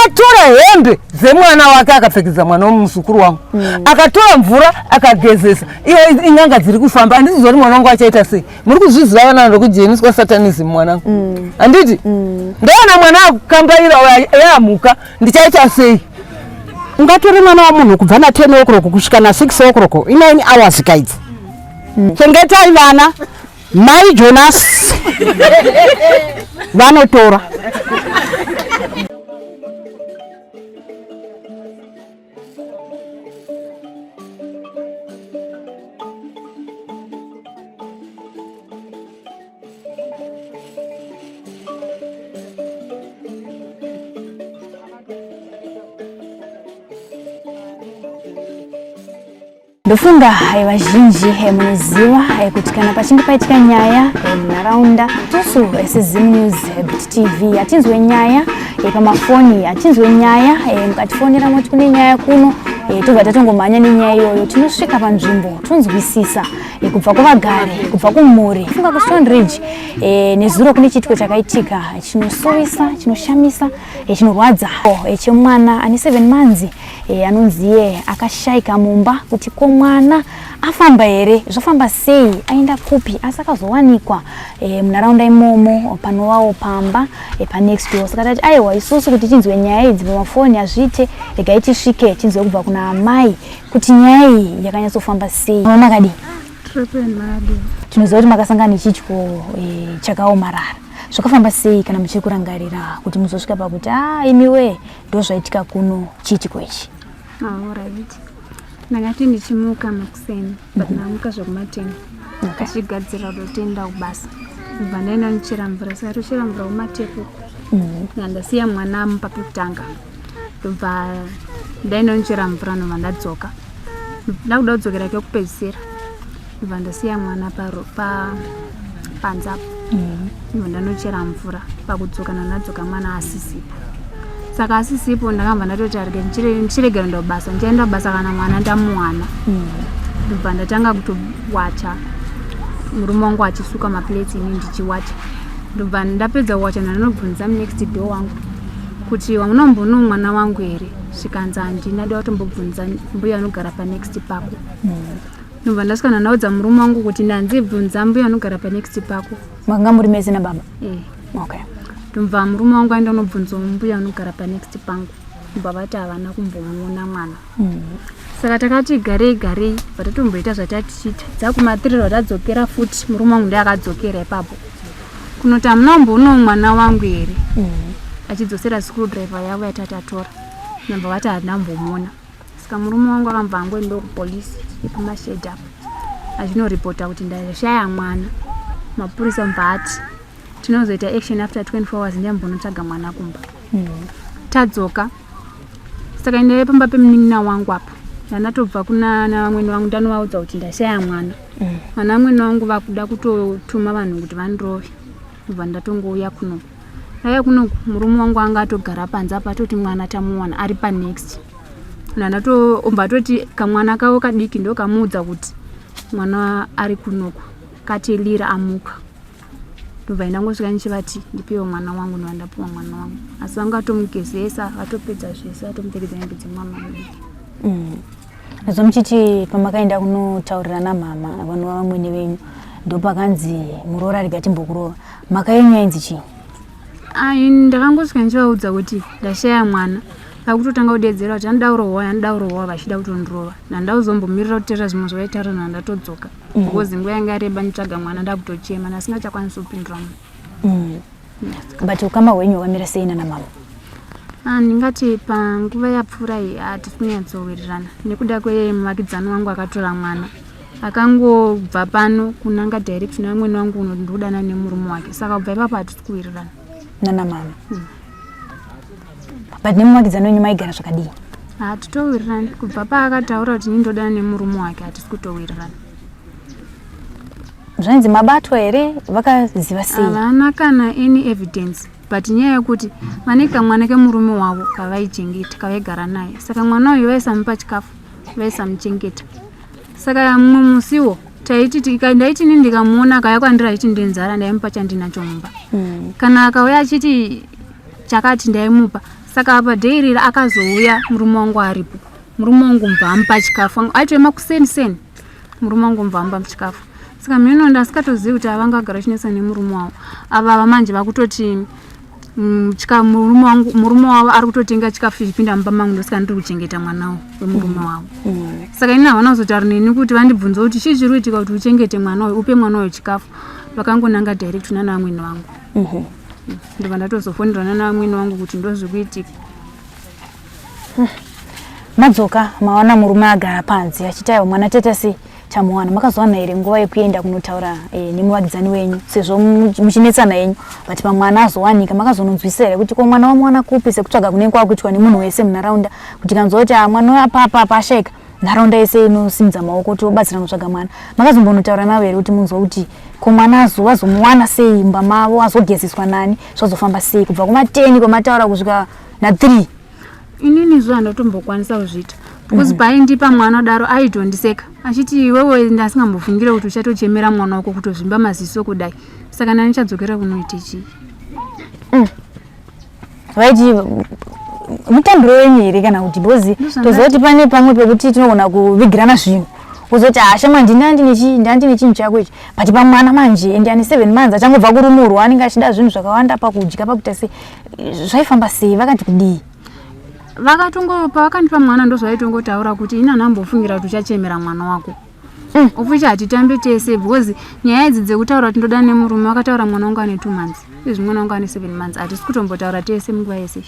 Akatora hembe dzemwana wake akapfekedza mwana wemuzukuru wangu mm. Akatora mvura akagezesa. Iyo in'anga dziri kufamba, handiziva kuti mwana wangu achaita sei. Muri kuzviziva vana ndokujeniswa satanism mwanangu mm. Handiti mm. Ndaona mwana akukambaira yaamuka, ndichaita sei? Ungatore mwana wamunhu kubva na 10 o'clock kusvika na 6 o'clock, i9 hours kaidzi mm. Chengetai vana mai Jonas vanotora. Ndofunga vazhinji munoziva kuti kana pachinge paitika nyaya munharaunda, tisu seZim News TV hatinzwe nyaya pamafoni, hatinzwe nyaya mukatifonera moti kune nyaya kuno, tobva tatongomhanya nenyaya iyoyo. Tinosvika panzvimbo tonzwisisa kubva kuvagari, kubva kumhuri. Funga kuStone Ridge nezuro kune chiitiko chakaitika chinosuwisa, chinoshamisa, chinorwadza, chemwana ane 7 months anonzi iye akashaika mumba. Kuti ko mwana afamba here, zvafamba sei, aenda kupi? Asi akazowanikwa munharaunda imomo panovawo pamba panext door. Saka tati aiwa, isusu kuti tinzwe nyaya idzi pamafoni hazviite, regai tisvike tinzwe kubva kuna amai kuti nyaya iyi yakanyatsofamba sei. Makadii? Tinoziva kuti makasangana nechityo chakaomarara. Zvakafamba sei kana muchiri kurangarira kuti muzosvika pakuti a imiwe ndozvaitika kuno chiitiko ichi? Alright, ndangati ndichimuka makuseni, but ndamuka zvekumateni, ndichigadzira kutoenda kubasa, kubva ndaenda ndichera mvura. Saka tochera mvura kumatepu, ndasiya mwana amupa pekutanga, ndobva ndaenda ndichera mvura, ndobva ndadzoka, ndakuda kudzokera kekupedzisira, ndobva ndasiya mwana panze apo, ndobva ndanochera mvura. Pakudzoka ndandadzoka mwana asisipo. Saka asisipo, ndakabva ndatoti arege ndichiregera kuenda kubasa, ndichaenda kubasa kana mwana ndamuwana. Ndobva ndatanga kutowacha, murume wangu achisuka maplates, ini ndichiwacha. Ndobva ndapedza kuwacha, ndanobvunza next door wangu kuti waunombono mwana wangu here, zvikanzi handina, da watombobvunza mbuya anogara panext pako. Ndobva ndasvika ndandaudza murume wangu kuti ndanzi bvunza mbuya anogara panext pako. Makanga muri mese nababa? Eh. Okay. Ndobva murume wangu aenda unobvunzawo mbuya anogara panext pangu, ndobva vati havana kumbomuona mwana. Saka takati garei garei, bva tatomboita zvatatichiita, dzakumatiriro tadzokera futi. Murume wangu ndiye akadzokera ipapo kunoti hamuna kumboonawo mwana wangu here, achidzosera screwdriver yavo yatatatora, ndobva vati handina kumbomuona. Saka murume wangu akambva angoendawo kupolisi yepamashedhi apo achinoripota kuti ndashaya mwana. Mapurisa mbva ati tinozoita action after 24 hours, ndiyambonotsvaga mwana kumba. Tadzoka, saka ndaive pamba pemunin'ina wangu apo, ndandatobva kuna navamwene vangu, ndanovaudza kuti ndashaya mwana. Vana vamwene vangu vakuda kutotuma vanhu kuti vandirove, ndobva ndatongouya kunoku. Ndauya kunoku, murume wangu anga atogara panze apa, atoti mwana tamuwana ari panext. Ndandatobva atoti kamwana kavo kadiki ndokamuudza kuti mwana ari kunoku, katilira amuka. Ndobva ndangosvika ndichivati ndipiwe mwana wangu, ndobva ndapiwa mwana wangu, asi vanga vatomugezesa, vatopedza zvese, vatomupfekedza hembe dzemwana mudiki. Nazvo muchiti pamakaenda kunotaurira namama vanova vamwene venyu, ndopakanzi muroora rega timbokurova. Mhaka yenyu yainzi chii? Ai, ndakangosvika ndichivaudza kuti ndashaya mwana, vakutotanga kudedzera kuti anoda kurohwa, anoda kurohwa, vachida kutondirova. Nandauzombommirira kuteerera zvimwe zvavaitaura, ndandatodzoka because nguva yanga yareba nditsvaga mwana, ndakutochema, ndasingachakwanisi kupindura munhu. But ukama hwenyu hwakamira sei nana mama? Ah, ndingati panguva yapfuura iyi hatisi kunyatsowirirana nekuda kwemuvakidzani wangu akatora mwana, akangobva pano kunanga direct nevamwene wangu unoti ndikudana nemurume wake. Saka kubva ipapo hatisi kuwirirana. Nana mama. But nemuvakidzani wenyu maigara zvakadii? Hatitowirirani kubva paakataura kuti ini ndodana nemurume wake, hatisi kutowirirana. Zvainzi mabatwa here? Vakaziva sei? Havana kana any evidence, but nyaya yekuti vane kamwana kemurume wavo kavaichengeta, kavaigara naye. Saka mwana uyu vaisamupa chikafu, vaisamuchengeta. Saka mumwe musiwo taiti ndaiti ini ndikamuona akauya kwandiri achiti ndenzara, ndaimupa chandinacho mumba. Kana akauya achiti chakati, ndaimupa. Saka apa dheirira akazouya murume wangu aripo, murume wangu mubva amupa chikafu, aitoema kuseni seni, murume wangu mubva amupa chikafu. Saka mhino ndasikatozivi kuti avanga agara chinetsa nemurume wavo. Ava manje vakutoti murume wangu, murume wavo ari kutotenga chikafu chichipinda mumba mangu, ndosaka ndiri kuchengeta mwana wemurume wavo. Saka ini havana kuzotaura neni kuti vandibvunze kuti chii chiri kuitika kuti uchengete mwana uyu, upe mwana uyu chikafu. Vakangonanga direct nana vamwene vangu. Ndobva ndatozofonerwa nana vamwene vangu kuti ndozvikuitika. Madzoka mawana murume agara panze achiti aiwa, mwana teta sei tamuwana. Makazowana here nguva yekuenda kunotaura nemuvakidzani wenyu, sezvo muchinetsana henyu, but pamwana azowanika makazononzwisisa here kuti ko mwana wamuwana kupi, sekutsvaga kunenge kwakuitwa nemunhu wese munharaunda, kuti kanzwa kuti ah, mwana uyu apa apa apa ashaika, nharaunda yese inosimudza maoko kuti obatsira kutsvaga mwana? Makazombonotaura navo here kuti munzwa kuti ko mwana vazomuwana sei mumba mavo, azogezeswa nani, zvazofamba sei kubva kuma10 kwamataura kusvika na3? Inini zvo handatombokwanisa kuzviita because paindipa mwana daro aitondiseka achiti, "Iwewe ndasingambofungire kuti uchatochemera mwana wako kutozvimba maziso kudai, saka nani chadzokera kunoite chii?" Vaiti mutambiro wenyu here, kana kuti because toziva kuti pane pamwe pekuti tinogona kuvigirana zvinhu, kuzoti hashamwa ndandine chinhu chako ichi, but pamwana manje, ende ane 7 months achangobva kurumurwa, anenge achida zvinhu zvakawanda pakudya, pakuita sei? Zvaifamba sei? Vakati kudii? Vakatongo pavakandipa mwana ndozvaitongotaura kuti ini handambofungira kuti uchachemera mwana wako. Ofuchi hatitambe tese because nyaya idzi dzekutaura kuti ndoda nemurume, vakataura mwana wangu ane 2 months, izvi mwana wangu ane 7 months, hatisi kutombotaura tese munguva yese.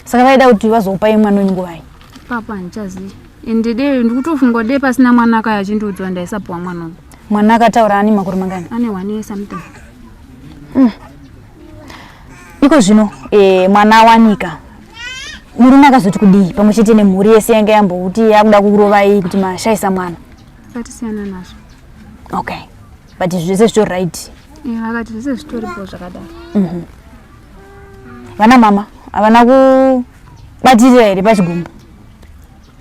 Saka vaida kuti vazokupai mwana wenyu nguvai? Papo handichazivi, ende de ndikutofunga de pasina mwana akaya achindiudziwa ndaisapuwa mwana wangu. Mwana akataura ane makore mangani? Ane 1 year something. Iko zvino mwana awanika, murume akazoti kudii pamwe chete nemhuri yese yange yambokuti yakuda kukurovai kuti mashayisa mwana? Akatisiyana nazvo. Okay, but zvese zvitori right? Akati zvese zvitoripo zvakadaro. Vana mama havana kubatirira here pachigumbu?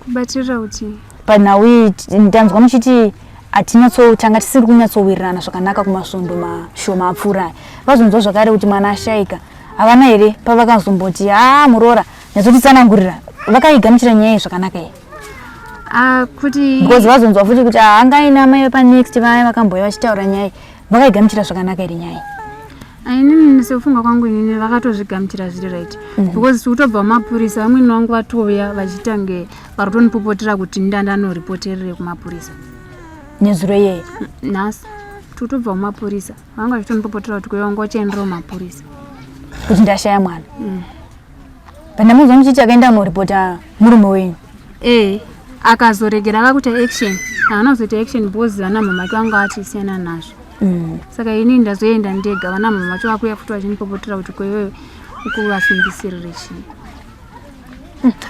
Kubatirira kuti? Panhau iyi ndanzwa muchiti hatinyatso tanga tisiri kunyatsowirirana zvakanaka kumasvondo mashoma apfuura aya. Vazonzwa zvakare kuti mwana ashayika, havana here pavakazomboti, "Ha, muroora, nyatsotitsanangurira"? Vakaigamuchira nyaya iyi zvakanaka here? Ah, kuti Because vazonzwa futi kuti ah, anga aina amai vepanext vaya vakambouya vachitaura nyaya iyi. Vakaigamuchira zvakanaka here nyaya iyi? Inini sekufunga kwangu inini vakatozvigamuchira zviri right because tikutobva mumapurisa, vamweni vangu vatouya vachitange vari kutonipopotera kuti ndandanoripoterere kumapurisa. Nezuro iyeye? Nhasi tikutobva kumapurisa, vanga vachitonipopotera kuti kuiva ngochiendera kumapurisa. Kuti ndashaya mwana? Pandamunzwa muchiti akaenda kunoripota murume wenyu. Ee, akazoregera akakuita action, haana kuzoita action because vana mama vacho vanga vachisiyana nazvo. Saka inini ndazoenda ndega, vana mama vacho vakuya futi vachinipopotera kuti kweiwewe ukuvasungisirire chii.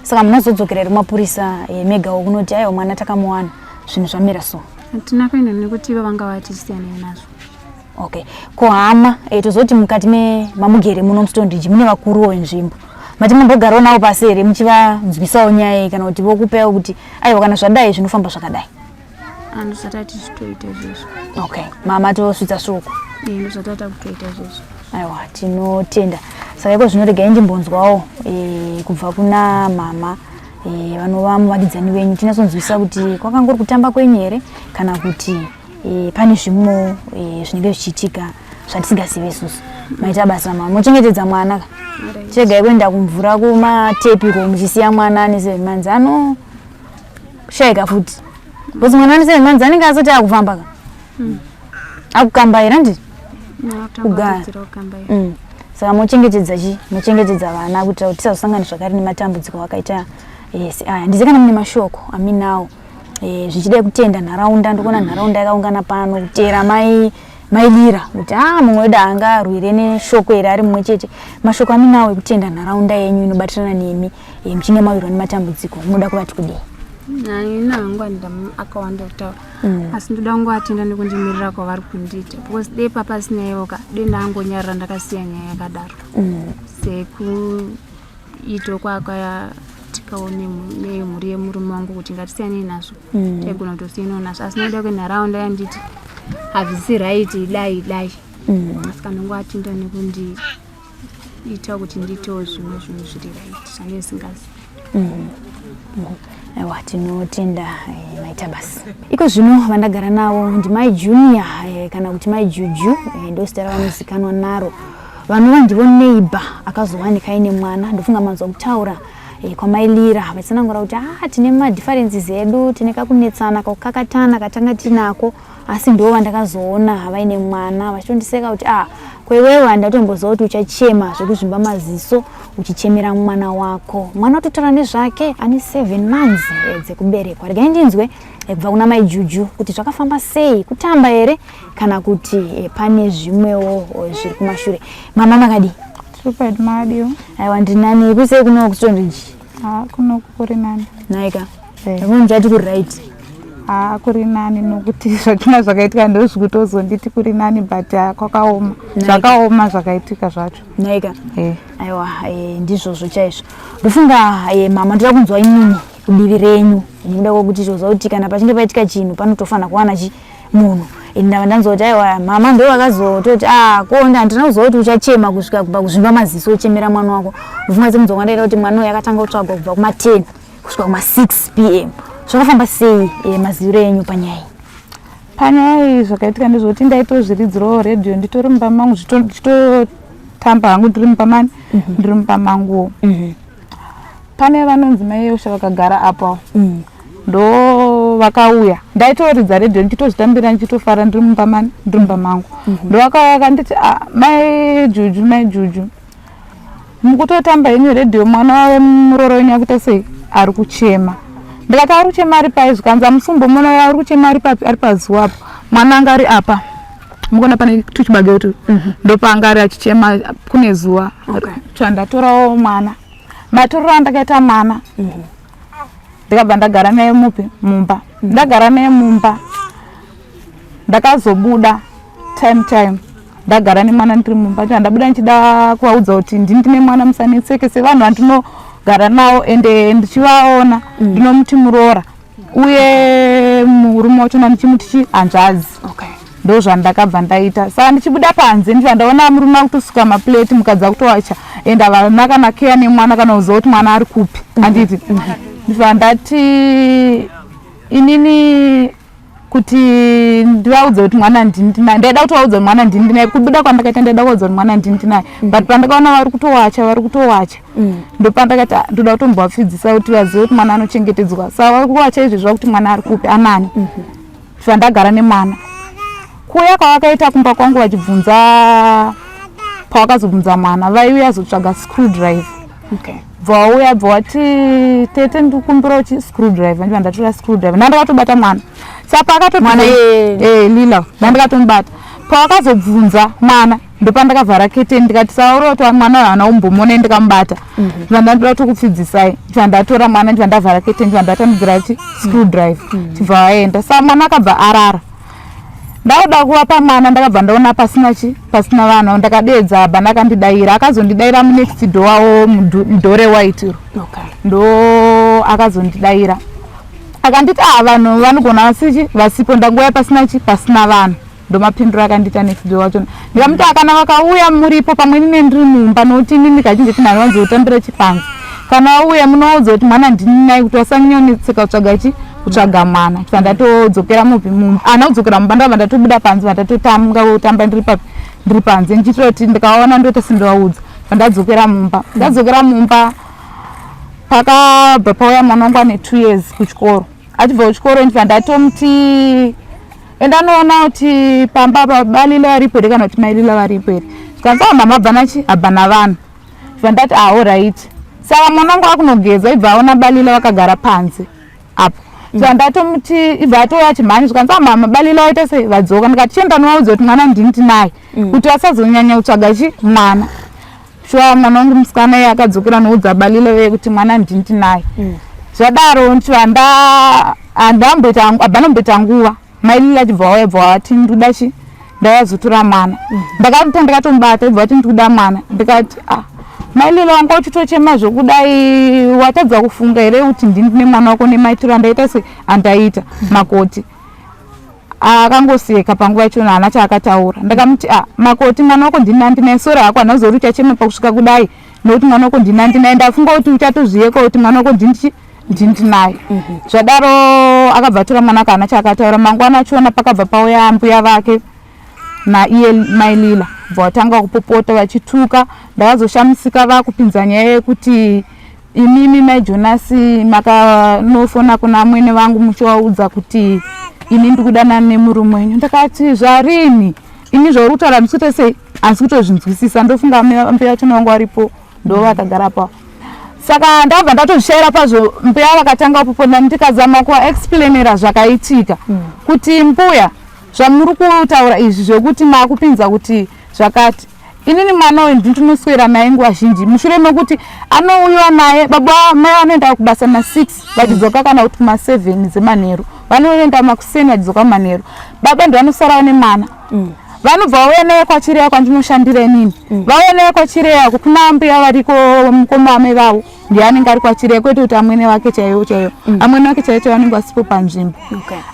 Saka munozodzokera here kumapurisa megawo kunoti aiwa, mwana takamuwana, zvinhu zvamira so? Hatina kuenda nekuti ivo vanga vachisiyana nazvo. Okay, ko hama tozoti mukati memamugere muno muStoneridge mune vakuruwo venzvimbo, mati mumbogarawo navo pasi here muchivanzwisawo nyaya iyi, kana kuti vokupewo kuti aiwa, kana zvadai zvinofamba zvakadai? Andosatati tichitoita izvozvo. Okay, mama tosvitsa shoko. Ndozvatata kutoita izvozvo. Aiwa, tinotenda. Saka iko zvino regai ndimbonzwawo kubva kuna mama vanova muvakidzani wenyu, tinyatsonzwisisa kuti kwakangori kutamba kwenyu here kana kuti pane zvimwewo zvinenge zvichiitika zvatisingazivi isusu. Maita basa mama, mochengetedza mwana ka. Chiregai kuenda kumvura kumatepi ko muchisiya mwana ane 7 months, anoshayika futi because mwana ane 7 months anenge asati akufamba ka, akukambaira ndii kugara. Saka mochengetedza chi mochengetedza vana kuitira kuti tisazosangana zvakare nematambudziko akaita aya. Ndize kana mune mashoko aminawo zvichida kutenda nharaunda, ndikuona nharaunda yakaungana pano kuteera mai maidira kuti a mumwe wedu angarwire neshoko iri ari mumwe chete. Mashoko aminawo ekutenda nharaunda yenyu inobatirana nemi muchinge mawirwa nematambudziko, munoda kuvati kudii? Haina hangu andida akawanda kutaura, asi ndoda kungoatenda nekundimirira kwavari kundiita because dei papasina ivo ka, dei ndangonyarara ndakasiya nyaya yakadaro sekuito kwakatikawo nemhuri yemurume wangu kuti ngatisiyanei nazvo. Taigona kutosiyanawo nazvo, asi nekuda kwenharaunda yanditi hazvisi right, dai dai, asi kanongoatinda nekundi ita kuti ndiitewo zvimwe zvinhu zviri right zvange ndisingazivi. Aiwa, tinotenda maita basa. Iko zvino vandagara navo ndimai Junior kana kuti mai Juju, ndozita ravanozikanwa naro, vanova ndivo neighbor akazowanika aine mwana. Ndofunga manzwa kutaura kwamailira vachitsanangura kuti tine madifferences edu, tine kakunetsana, kakukakatana katanga tinako, asi ndo vandakazoona vaine mwana, vachitondiseka kuti kwewewe handatomboziva kuti uchachema zvekuzvimba maziso uchichemera mwana wako. Mwana ototaura nezvake ane 7 months dzekuberekwa. Regai ndinzwe kubva kuna mai Juju kuti zvakafamba sei, kutamba here kana kuti pane zvimwewo zviri kumashure. Mama, makadii? Tiri madiwo. Aiwa, ndinani. Kusei kuno kuStoneridge? Kuno kuri nani. Naika vamwe muchati kuri right? Kuri nani nokuti zvatina zvakaitika ndozvikutozonditi kuri nani, but kwakaoma, zvakaoma zvakaitika zvacho. Naika. Aiwa, ndizvozvo chaizvo. Ndofunga mama, ndoda kunzwa imimi kudivi renyu, nekuda kwekuti toziva kuti kana pachinge paitika chinhu panotofanira kuwana chi munhu. Ndava ndanzwa kuti aiwa, mama ndo vakazototi konda handina kuziva kuti uchachema kusvika pakuzvimba maziso uchemera mwana wako. Ndofunga semunzwa kwandaita kuti mwana uyu akatanga kutsvagwa kubva kuma10 kusvika kuma6 p.m. Zvakafamba sei, maziviro enyu panyaya iyi? Panyaya iyi, zvakaitika ndezvekuti ndaitozviridzirawo redhiyo nditori mumba mangu, ndichitotamba hangu ndiri mumba mani, ndiri mumba manguwo. Pane vanonzi mai Yosha vakagara apo, ndo vakauya. Ndaitoridza redhiyo ndichitozvitambira, ndichitofara ndiri mumba mani, ndiri mumba mangu. Ndo vakauya vakanditi, "Mai Juju, mai Juju, mukutotamba henyu redhiyo, mwana wemuroro wenyu akuita sei, ari kuchema." Ndikati, "Ari kuchema ari pai?" Zvikanzi, "Amusumbomuona, ari kuchema ari papi?" "Ari pazuva apo." Mwana anga ari apa, mukuona pane tuchibage utu, ndopanga ari achichema kune zuva. Chandatorawo mwana, matorero andakaita mwana, ndikabva ndagara naye mupi mumba. Ndagara naye mumba, ndakazobuda time time ndagara nemwana ndiri mumba. Chandabuda ndichida kuvaudza kuti ndini ndine mwana, musanetseke sevanhu vandinogara navo, ende ndichivaona ndinomuti muroora, uye murume wachona ndichimuti chi hanzvadzi. Ndo zvandakabva ndaita. Saka ndichibuda panze, ndibva ndaona murume akutosuka maplate, mukadzi akutowacha, ende havana kana keya nemwana, kana kuziva kuti mwana ari kupi, handiti? Ndibva ndati inini kuti ndivaudze kuti mwana ndini ndinaye. Ndaida kutovaudza kuti mwana ndini ndinaye. Kubuda kwandakaita, ndaida kuvaudza kuti mwana ndini ndinaye, but pandakaona vari kutowacha, vari kutowacha, ndopandakati, "Ah, ndoda kutombovapfidzisa kuti vazive kuti mwana anochengetedzwa." Saka vari kuwacha izvezvi vakuti mwana ari kupi, anani? Bva ndagara nemwana. Kuuya kwavakaita kumba kwangu vachibvunza, pavakazobvunza mwana, vaiuya zotsvaga screwdriver. Bva wauya, bva wati, "Tete, ndikumbira uchi screwdriver." Ndibva ndatora screwdriver, ndandakatobata mwana. Saka paakato Mwana Lila ndandakatomubata. Pavakazobvunza mwana, ndopandakavhara keteni, ndikati, "Saura kuti mwana uyu haana kumbomona, ndikamubata." Ndibva ndandoda kutokupfidzisai. Ndibva ndatora mwana, ndibva ndavhara keteni, ndibva ndatambidzira chi screwdriver, chibva vaenda. Saka mwana akabva arara. Ndakuda kuvapa mwana, ndakabva ndaona pasina chi pasina vanhu. Ndakadedza, hapana akandidayira. Akazondidayira munext door wavo, mudhore white iro. Ndo akazondidayira, akanditi, "Vanhu vanogona vasichi vasipo, ndanguva pasina chi pasina vanhu." Ndomapinduro akandiita next door wachona. Ndikamuti, "Akana vakauya muripo, pamwe nine ndiri mumba, nokuti inini kazhinji tinhu vanzotambira chipanze. Kana vauya munoudza kuti mwana ndini naye, kuti vasanyonetseka kutsvaga chi kutsvaga mwana." Saka ndatodzokera mupi mumba, ana kudzokera mumba, ndakabva ndatobuda panze, vandatotanga kutamba ndiri papi, ndiri panze, ndichiitira kuti ndikaona ndoita sendovaudza. Ndadzokera mumba, ndadzokera mumba, pakabva pauya mwana wangu ane 2 years kuchikoro. Achibva kuchikoro, ndibva ndatomuti, "Enda noona kuti pamba babalila varipo here, kana kuti mailila varipo here." Zvikanzi, "A, mama, habvana chi habvana vanhu." Bva ndati, "Alright." Saka mwana wangu akunogeza, ibva aona balila vakagara panze apo. Saka ndatomuti, ibva atouya achimhanya, zvikanzi, "A, mama, balila waita sei, vadzoka." Ndikati, "Chienda novaudza kuti mwana ndini tinaye, kuti vasazonyanya kutsvaga chi mwana." Shuwa mwana wangu musikana iye akadzokera noudza balile veye kuti mwana ndini tinaye. Zvadaro, ndichibva nda handamboita, hapana nguva, mailila achibva wauya, bva wati, "Ndoda chi ndavazotora mwana." Ndakati, ndakatomubata, ibva vati, "Ndikuda mwana." Ndikati, "Ah, mailila wanga uchitochema zvokudai, watadza kufunga here kuti ndini ndine mwana wako nemaitiro andaita se andaita makoti?" Akangoseka panguva yachona, haana chaakataura. Ndakamuti, a makoti, mwana wako ndini andinaye, sori hako, handazori uchachema pakusvika kudai nokuti mwana wako ndini andinaye. Ndafunga kuti uchatozviyeka kuti mwana wako ndini ndinaye. Zvadaro akabva atora mwana wake, haana chaakataura. Mangwana achiona pakabva pauya mbuya vake naiye Mailila, bva vatanga kupopota vachituka. Ndakazoshamisika vakupinza nyaya yekuti imimi Mai Jonasi makanofona kuna amwene vangu muchivaudza kuti ini ndikudanana nemurume wenyu. Ndakati, zvarini ini? Zvauri kutaura handisi kuita sei, handisi kutozvinzwisisa. Ndofunga mbuya vachona vangu varipo, ndo vakagara pa. Saka ndabva ndatozvishayira pazvo. Mbuya vakatanga kupopota, ndikazama kuvaexplainera zvakaitika kuti mbuya, zvamuri kutaura izvi zvekuti maakupinza kuti zvakati, inini mwana uyu nditinoswera naye nguva zhinji, mushure mekuti anouyiwa naye baba mai vanoenda kubasa na6, vachidzoka kana kuti kuma7 dzemanheru, vanoenda makuseni vachidzoka manheru. Baba ndivanosarawo nemwana. Vanobva vauya naye kwaChireya kwandinoshandira inini. Vauya naye kwaChireya kuna mbuya variko, mukoma wamai vavo ndiye anenge ari kwaChireya, kwete kuti amwene vake chaivo chaivo. Amwene vake chaivo chaivo vanenge vasipo panzvimbo.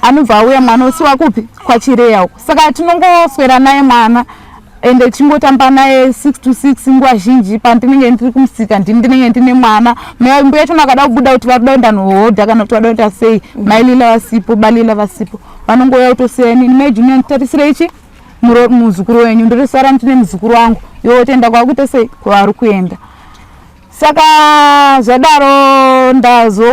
Anobva auya mwana osiwa kupi? KwaChireya uko. Saka tinongoswera naye mwana, ende tichingotamba naye 6 to 6. Nguva zhinji pandinenge ndiri kumusika, ndini ndinenge ndine mwana. Mbuya chona akada kubuda kuti vakuda kuenda nohodha kana kuti vada kuita sei, Mailila vasipo, Balila vasipo, vanongouya kutosiya inini, "Mai Junior, nditarisire ichi muzukuru wenyu." Ndotosara ndine muzukuru wangu, iwe wotoenda kwakuita sei, kwavari kuenda. Saka zvadaro, ndazo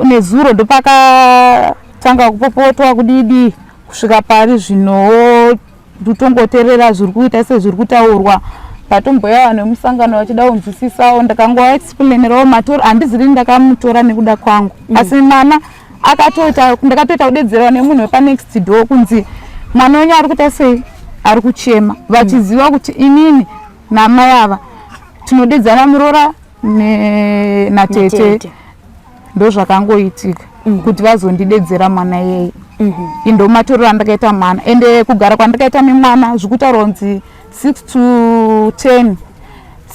nezuro ndopakatanga kupopotwa kudidi kusvika pari zvinowo. Ndotongoteerera zviri kuita sezviri kutaurwa. Patomboya vanhu vemusangano vachida kunzwisisawo, ndakangovaexplainerawo matoro. Handiziri ndakamutora nekuda kwangu, asi mwana akatoita, ndakatoita kudedzerwa nemunhu wepanext door kunzi mwana wenyu ari kuita sei, ari kuchema, vachiziva kuti inini namai ava tinodedzana muroora natete. Natete. Ndo zvakangoitika kuti vazondidedzera mwana iyeye. Indo matorero andakaita mwana, ende kugara kwandakaita nemwana zvikutaurwa kunzi 6 to 10,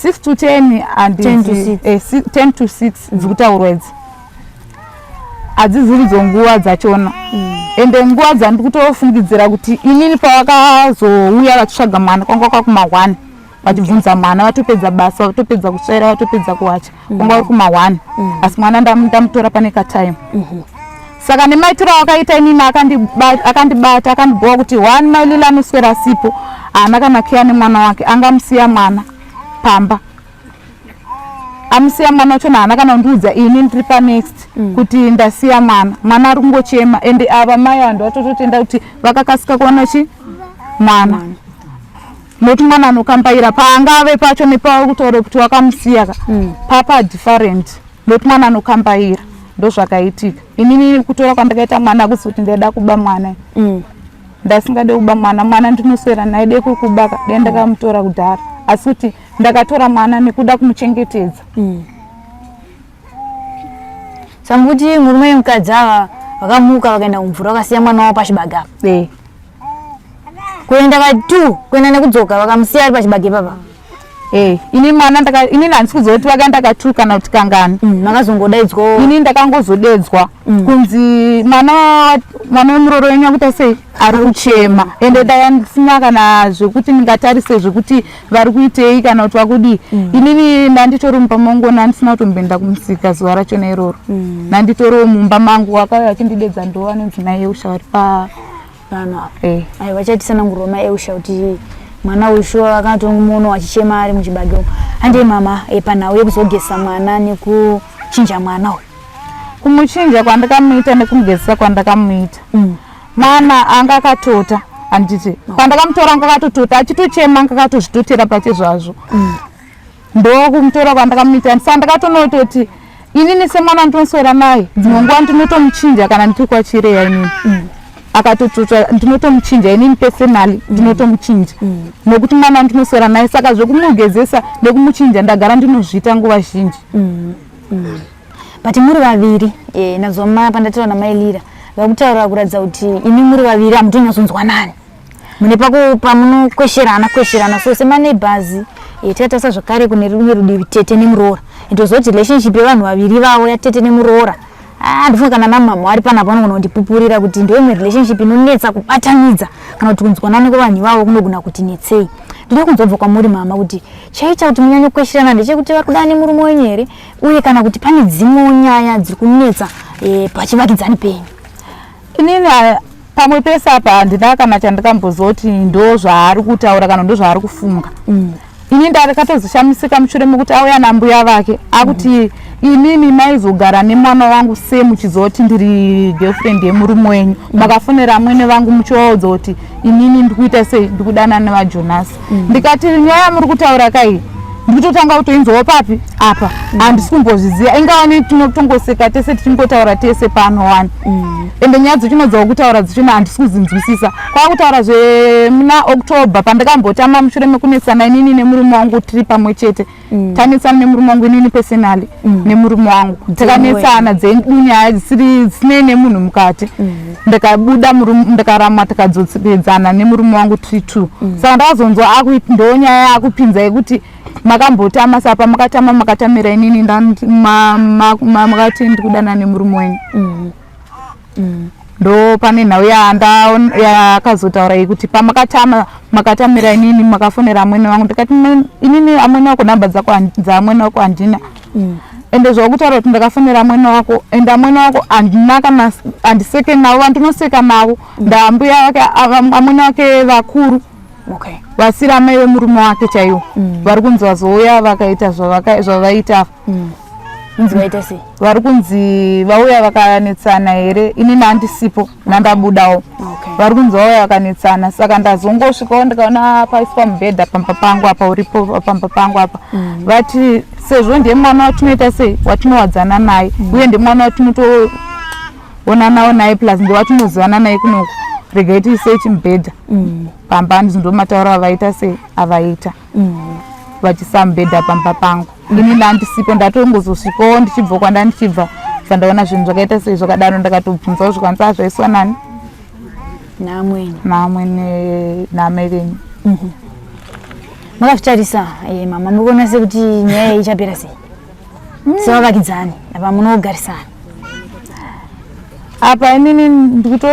6 to 10. 10 to 6. 10 to 6 dzikutaurwa idzi hadziziridzo nguva dzachona. Ende nguva dzandiri kutofungidzira kuti inini pavakazouya vachitsvaga mwana kwanga kwakuma1, vachibvunza mwana, vatopedza basa, vatopedza kutsvaira, vatopedza kuwacha, kwanga uri kuma1, asi mwana ndamutora pane katime. Saka nemaitiro awakaita inini akandibata, akandibhowa kuti one, Mailila anoswera asipo, haana kana keya nemwana wake, angamusiya mwana pamba, amusiya mwana wachona, haana kana kundiudza ini ndiri panext kuti ndasiya mwana, mwana ari kungochema. Ende ava mai vanhu vatototenda kuti vakakasika kuona chi mwana, nokuti mwana anokambaira paangave pacho nepauri kutaura kuti wakamusiya ka papa different, nokuti mwana anokambaira. Ndozvakaitika. Inini kutora kwandakaita mwana kusi kuti ndaida kuba mwana. Ndasingade kuba mwana. Mwana ndinoswera naye, de kuri kubaka dai ndakamutora kudhara, asi kuti ndakatora mwana nekuda kumuchengetedza. Samukuti murume nemukadzi ava vakamuka vakaenda kumvura, vakasiya mwana wavo pachibage apa. Kuenda ka2, kuenda nekudzoka, vakamusiya ari pachibage ipapa. Ini mwana inini handisi kuziva kuti vakaenda ka2 kana kuti kangani. Makazongodaidzwa? Ini ndakangozodedzwa kunzi mwana wemuroro wenyu akuita sei, ari kuchema. Ende ndanga ndisina kana zvekuti ndingatarise zvekuti vari kuitei kana kuti vakudii. Inini ndanditori mumba mangu, ndandisina kutomboenda kumusika zuva rachona iroro. Ndanditoriwo mumba mangu, wakauya achindidedza ndo anonzi naYeusha vari pa Pano apa. Aiwa, vachatisanangurwa maEusha kuti mwana uyu shuwa vakatomuona achichema ari muchibage umu. Handei mama, panhau yekuzogesa mwana nekuchinja mwana uyu. Kumuchinja kwandakamuita nekumugezesa kwandakamuita, mwana anga akatota, handiti? Pandakamutora anga akatotota, achitochema, anga akatozvitotera pachezvazvo. Ndokumutora kwandakamuita. Saka ndakatonototi inini semwana ndinoswera naye, dzimwe nguva ndinotomuchinja kana ndiri kwaChireya inini, akatotota ndinotomuchinja inini personally, ndinotomuchinja nokuti mwana ndinoswera naye. Saka zvekumugezesa nekumuchinja ndagara ndinozviita nguva zhinji. But muri vaviri, nazoma pandataura namailira vakutaura kuratidza kuti imi muri vaviri hamutonyatsonzwanani, mune pamunokwesherana kwesherana. So semaneighbors, tikatarisa zvakare kune rumwe rudivi, tete nemuroora, ndozoti relationship yevanhu vaviri vavo, yatete nemuroora. Ah, ndifunga kana namama vari panapa vanogona kundipupurira kuti ndiyo imwe relationship inonetsa kubatanidza kana kuti kunzwanana kwevanhu ivavo kunogona kuti netsei. Ndinoda kunzwa kubva kwamuri mama kuti chaiita kuti munyanye kukweshirana ndechekuti vari kudana nemurume wenyu here uye kana kuti pane dzimwewo nyaya dziri kunetsa eh, pachivakidzani penyu. Inini pamwe pese apa handina kana chandakambozoti ndo zvaari kutaura kana ndo zvaari kufunga mm. Ini ndakatozoshamisika mushure mekuti auya nambuya vake akuti mm. Imimi maizogara nemwana wangu se muchizoti ndiri girlfriend yemurume wenyu mm. Makafonera amwene vangu muchivaudza kuti inini ndikuita sei ndikudanana nevajonasi mm. Ndikati nyaya yamuri kutaura kai ndikutotanga kutoinzwawo papi apa handisi mm. Kumbozviziva ingawani tinotongoseka tese tichingotaura tese pano wani mm. Ende nyaya dzichino kutaura dzichino handisi kudzinzwisisa kwakutaura zvemuna October pandakambotama mushure mekunetsana inini nemurume wangu tiri pamwe chete mm. Tanetsana nemurume wangu inini personally mm. Nemurume wangu takanetsana dzedu nyaya dzisiri dzisinei nemunhu mukati mm. Ndikabuda ndikaramwa tikadzokedzana nemurume wangu tiri two mm. Saka ndakazonzwa ndo nyaya yakupinza yekuti makambotama sapa makatama makatamira inini makati ndikudana nemurume wenyu mm. Mm. Ndo pane nhau yakazotaura iyi kuti pamakatama makatamira inini makafonera amwene wangu ndikati inini amwene wako nhamba dzako dzaamwene wako handina mm. Ende zvakutaura kuti ndakafonera amwene wako ende amwene wako handina kana handiseke navo vandinoseka navo mm. Ndambuya wake amwene wake vakuru okay. Vasiri amai vemurume wake chaiwo mm. Vari kunzi vazouya vakaita zvavaita mm. Sei? Vari kunzi vauya vakanetsana here inini handisipo nandabudawo okay. Vari kunzi vauya vakanetsana saka ndazongosvikawo ndikaona paiswa mubhedha pamba pangu apa uripo pamba pangu apa mm. Vati sezvo ndiye mwana watinoita sei watinowadzana naye mm. Uye ndiye mwana watinotoonanawo naye plus ndiye watinozivana naye kunoku regai tiisei chimubhedha mm. Pamba handizvo ndo matauro avaita sei avaita mm. Vachisa mubhedha pamba pangu ini ndandisipo ndatongozosvikawo ndichibva kwanda ndichibva bva ndaona zvinhu zvakaita sei zvakadaro ndakatobvunzawo zvikanzi azvaiswa nani naamwene naamwene naamai venyu mm -hmm. Makazvitarisa eh, mama muri kuona sekuti nyaya iyi ichapera sei mm. Sevavakidzani apa munogarisana apa inini ndikuto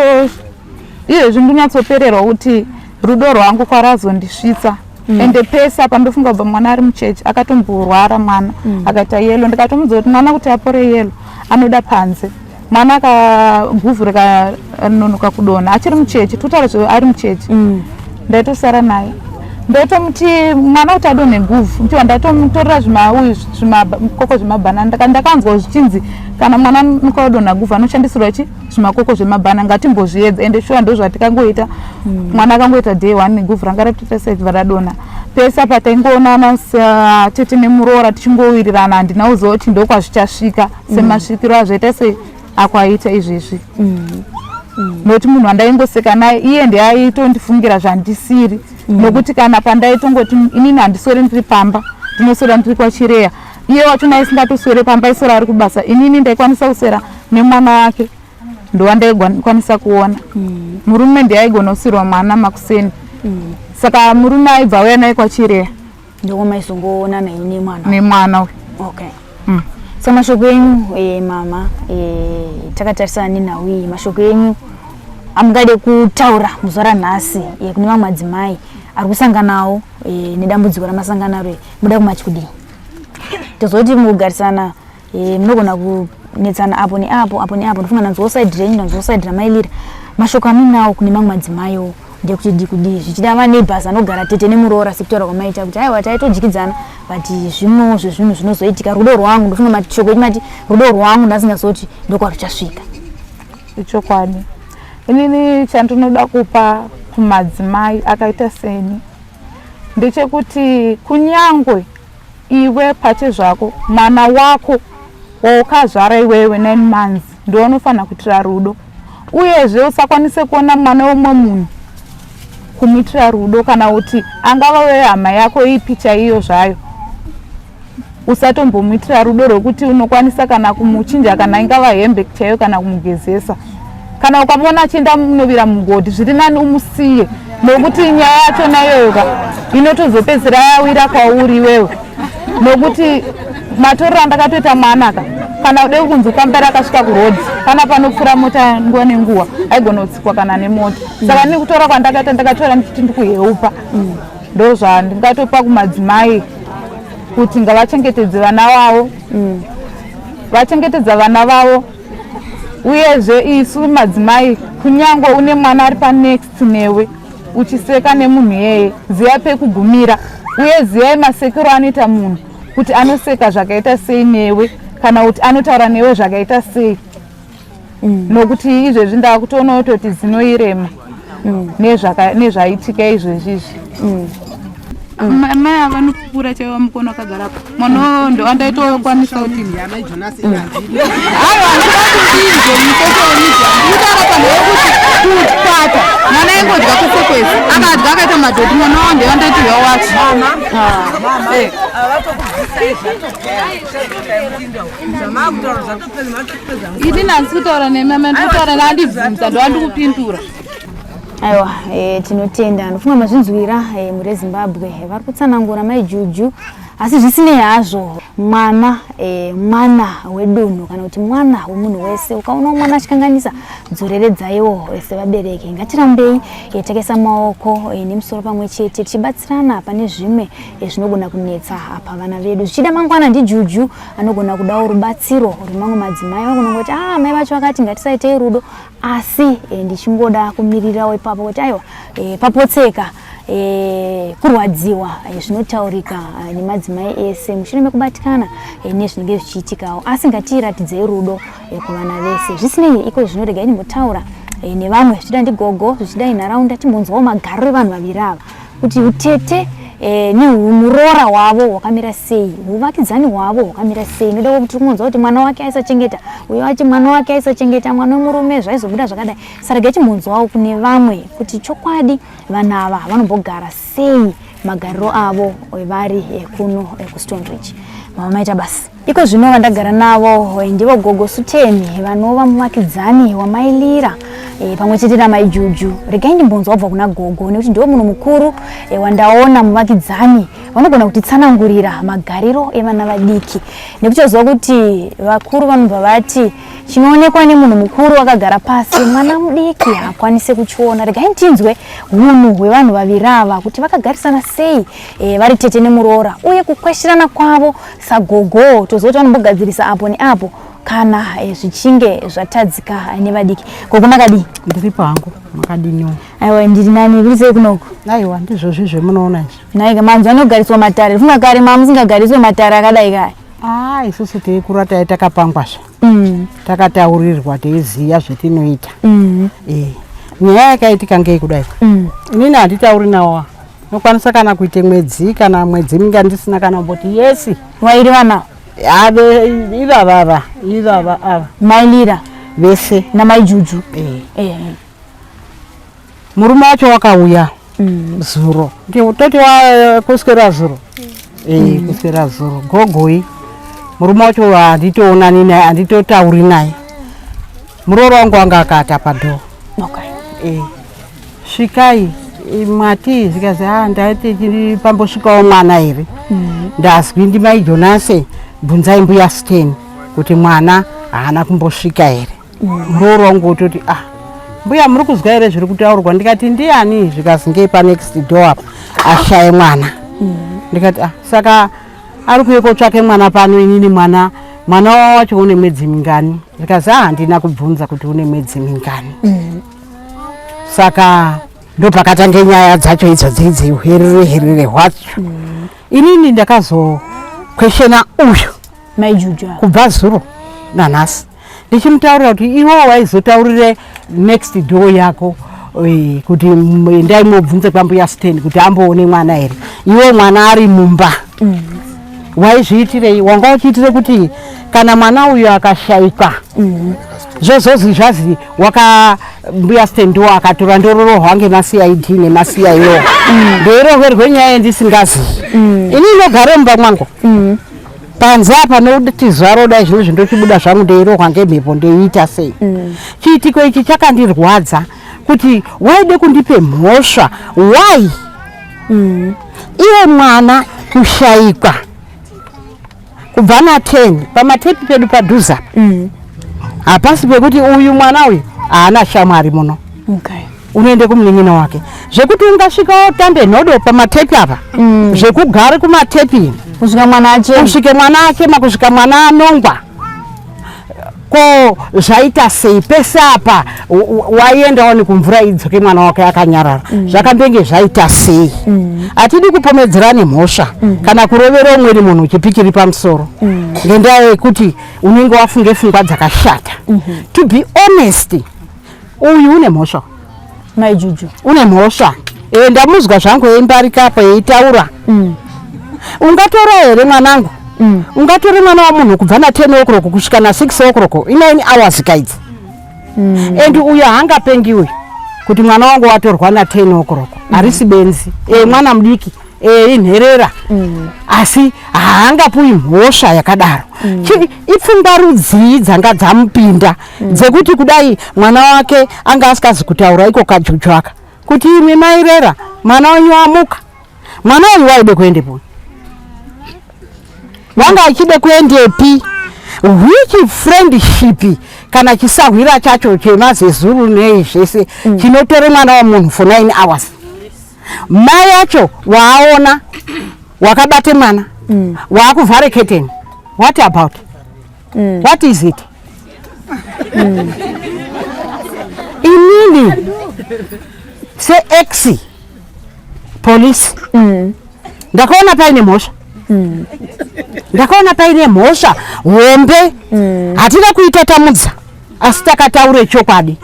iyezvi ndinonyatsopererwa kuti rudo rwangu kwarazondisvitsa mm. Ende pese apa ndofunga kubva mwana ari muchechi akatomborwara mwana mm. Akaita yelo ndikatomudza kuti mwana kuti apore yelo anoda panze mwana akaguvhu rikanonoka kudonha achiri muchechi totaura zve ari muchechi mm. Ndaitosara naye ndaitomuti mwana kuti adonhe guvhu ndiwa ndaitomutorera zvimauyu zvimakoko zvemabhanana ndakanzwa zvichinzi kana mwana nukadonha guvhu anoshandisirwa chi zvimakoko zvemabhana ngatimbozviedza ende shuwa ndo zvatikangoita mm. Mwana akangoita day one guvhu ranga ratoita sezva radonha pese apa taingoonana tete nemuroora tichingowirirana handina kuziva kuti ndokwazvichasvika mm. Semasvikiro azvaita sei akwaita izvezvi mm. Mm. Nokuti munhu wandaingoseka naye iye ndiye aitondifungira zvandisiri mm. Nokuti kana pandaitongoti inini handiswere ndiri pamba ndinoswera ndiri kwachireya iye wacho naisingatoswere pamba aiswera ari kubasa inini ndaikwanisa kuswera nemwana wake ndowandaikwanisa kuona mm. Murume ndiye aigona kusirwa mwana makuseni mm. Saka murume aibva auya naye kwachireya ndokwamaizongoonana ini nemwana nemwana uyu okay mm. So mashoko enyu e, mama e, takatarisana nenhau iyi mashoko enyu amungade kutaura muzuva ranhasi e, kune mamwe madzimai ari kusanganawo e, nedambudziko ramasanganaro muda kumati kudii tozoti mukugarisana e, munogona kunetsana apo neapo apo neapo ndofunga ndanzwawo side renyu ndanzwawo side ramailira mashoko amuinawo kune mamwe madzimaiwo ndekuti di kudii zvichida maneighbors anogara tete nemuroora sekutaura kwamaita kuti aiwa taitodyidzana but zvimwewo zvezvinhu zvinozoitika rudo rwangu ndofunga mashoko enyu mati rudo rwangu ndasingazoti ndokwaruchasvika ichokwadi inini chandinoda kupa kumadzimai akaita seni ndechekuti kunyangwe iwe pache zvako mwana wako waukazvara iwewe 9 months ndowanofanira kuitira rudo uyezve usakwanise kuona mwana wemumwe munhu kumuitira rudo kana kuti angava wehama yako ipi chaiyo zvayo usatombomuitira rudo rwekuti unokwanisa kana kumuchinja kana ingava hembe chaiyo kana kumugezesa kana ukamuona achienda munovira mugodhi zviri nani umusiye nokuti nyaya yachona iyoyoka inotozopedzisira yawira kwauri iwewe nokuti Matorero andakatoita mwana ka kana ude kunzi kamberi akasvika kuroad kana panopfuura mota nguva nenguva aigona kutsikwa kana nemota. Saka nekutora kwandakaita ndakatora ndichiti ndikuheupa. Ndozvandingatopa kumadzimai kuti ngavachengetedze vana vavo. Vachengetedza vana vavo. Uyezve isu madzimai kunyangwe une mwana ari panext newe uchiseka nemunhu iyeye ziya pekugumira uye ziyai masekero anoita munhu kuti anoseka zvakaita sei newe kana kuti anotaura newe zvakaita sei. Nokuti izvezvi ndakutoona kutoti zinoirema nezvaitika izvezvi izvi. Mai ava vanopupura chaivo mukono akagara apa mwana ndo andaitokwanisa kuti aiwa handingakuinzwe musocial media ndikutaura panhu yekuti kupata mwana aingodya kwese kwese akadya akaita madhoti mwana wao ndeva ndaiti uya wacho. Ini nandisi kutaura nemi amai ndikutaura nandibvunza ndovandikupindura. Aiwa, tinotenda. Ndofunga mazvinzwira mhuri yeZimbabwe vari kutsanangura mai Juju, asi zvisinei hazvo mwana mwana wedunhu kana kuti mwana wemunhu wese. Ukaona mwana achikanganisa dzoreredzaiwo sevabereki. Ngatirambei takaisa maoko nemusoro pamwe chete tichibatsirana pane zvimwe zvinogona kunetsa pavana vedu. Zvichida mangwana ndiJuju anogona kudawo rubatsiro rwemamwe madzimai vanogona kungoti ah mai vacho vakati ngatisaitei rudo, asi ndichingoda kumirirawo ipapo kuti aiwa papotseka kurwadziwa zvinotaurika nemadzimai ese mushure mekubatikana nezvinenge zvichiitikawo, asi ngatiratidzei rudo kuvana vese. Zvisinei iko zvino regai ndimbotaura nevamwe, zvichida ndigogo, zvichida inharaunda, timbonzwawo magariro evanhu vaviri ava kuti utete neumuroora hwavo hwakamira sei, huvakidzani hwavo hwakamira sei. Noda kuti tikunzwa kuti mwana wake aisachengeta, uyo ati mwana wake aisachengeta, mwana wemurume zvaizobuda zvakadai. Saka regai timbonzwawo kune vamwe kuti chokwadi vanhu ava vanombogara sei, magariro avo vari kuno kuStone Ridge. Mama maita basa. Iko zvino vandagara navo ndivo Gogo Suteni vanova muvakidzani waMai Lira pamwe chete naMai Juju. Regai ndimbonzwa kubva kuna Gogo nekuti ndivo munhu mukuru wandaona muvakidzani vanogona kutitsanangurira magariro evana vadiki, nekuti toziva kuti vakuru vanobva vati chinoonekwa nemunhu mukuru akagara pasi mwana mudiki haakwanise kuchiona. Regai tinzwe hunhu hwevanhu vaviri ava kuti vakagarisana sei vari tete nemuroora, uye kukweshirana kwavo sagogo. Toziva kuti vanombogadzirisa apo neapo kana zvichinge zvatadzika nevadiki. Gogo makadii? Ndiri pangu, makadiniwo? Aiwa ndiri nani, kuri sei kunoku? Aiwa ndizvozvi zvemunoona izvi. Naika manzwa anogariswa matare, funga kare mamusingagariswe matare akadai kaya. Ah, isusu teikura tai takapangwazve. Takataurirwa teiziya zvetinoita. Nyaya yakaitika ngei kudai? Inini handitauri nawo. Nokwanisa kana kuite mwedzi kana mwedzi minga ndisina kana kumboti yesi. Wairi vana? Ave ivava ava, ivava ava. Mai Lira vese naMai Juju. Murume wacho wakauya zuro. Toti kuswera zuro. Kuswera zuro. Gogoi. Murume wacho handitoonani naye, handitotauri naye. Muroora wangu wanga akata padhoo. Okay. Svikai mwati zvikazi ah ndaiti pambosvikawo mwana here. Ndazwi ndimai Jonase bvunzai mbuya Stan kuti mwana haana kumbosvika here. Muroora wangu wototi ah mbuya muri kuzwa here zviri kutaurwa? Ndikati ndiani? Zvikazi ngei pa next door apa ashaye mwana. Ndikati ah saka ari kuuya kotsvake mwana pano, inini mwana wacho une mwedzi mingani? Zvikazi ah handina kubvunza kuti une mwedzi mingani. Saka ndopakatange nyaya dzacho idzo dzidzi herere herere hwacho. Inini ndakazokweshena uyu Mai Juju kubva zuro nanhasi ndichimutaurira kuti iwe waizotaurire next door yako kuti endai mobvunze kwambuya Stan kuti amboone mwana here, iwe mwana ari mumba. Waizviitirei? Wanga uchiitire kuti kana mwana uyu akashaikwa zvozozi zvazi waka mbuya Stan ndo akatora ndororohwa ngemaCID nemaCIO. Ndeirohwerwe nyaya yendisingazivi. Ini ndogare mumba mwangu panze apa nokuti zuva roda izvozvi ndochibuda zvangu ndeirohwa ngemhepo ndeiita sei. Chiitiko ichi chakandirwadza kuti waide kundipe mhosva why iye mwana kushaikwa. Kubva na 10 pamatepi pedu padhuze apa. Hapasi pekuti uyu mwana uyu haana shamwari muno. Okay. Unoende kumunin'ina wake zvekuti ungasvika wotambe nhodo pamatepi apa, zvekugare kumatepi kusvika mwana achema, kusvike mwana achema, kusvika mwana anongwa. Ko zvaita sei pese apa waiendawo nekumvura idzoke mwana wake akanyarara? Zvakambenge zvaita sei? Hatidi kupomedzera nemhosva kana kurovera umweni munhu chipikiri pamusoro ngendaa yekuti unenge wafunge pfungwa dzakashata. To be honest, uyu une mhosva. Mai Juju. Une mhosva. E, ndamuzwa zvangu eimbarikapo eitaura. Ungatora here mwanangu? Ungatore mwana wamunhu kubva na10 o'clock kusvika na6 o'clock, i9 hours kaidzi? And uyo haangapengi uyu kuti mwana wangu watorwa na10 o'clock. Harisi benzi. E, mwana mudiki, e, inherera, asi haangapuwi mhosva yakadaro. Ipfungwa rudzii dzanga dzamupinda dzekuti kudai mwana wake anga asikazi kutaura iko kajuju aka kuti imwe mairera mwana wenyu amuka? Mwana uyu waide kuendepo, wanga achide kuendepi? Which friendship kana chisahwira chacho chemazezuru nei zvese chinotore mwana wamunhu for 9 hours? Mai acho waaona wakabate mwana, waakuvhare keteni. What about? What is it? Inini seex police ndakaona paine mhosva, ndakaona paine mhosva hombe. Hatina kuita tamudza, asi takataure chokwadi.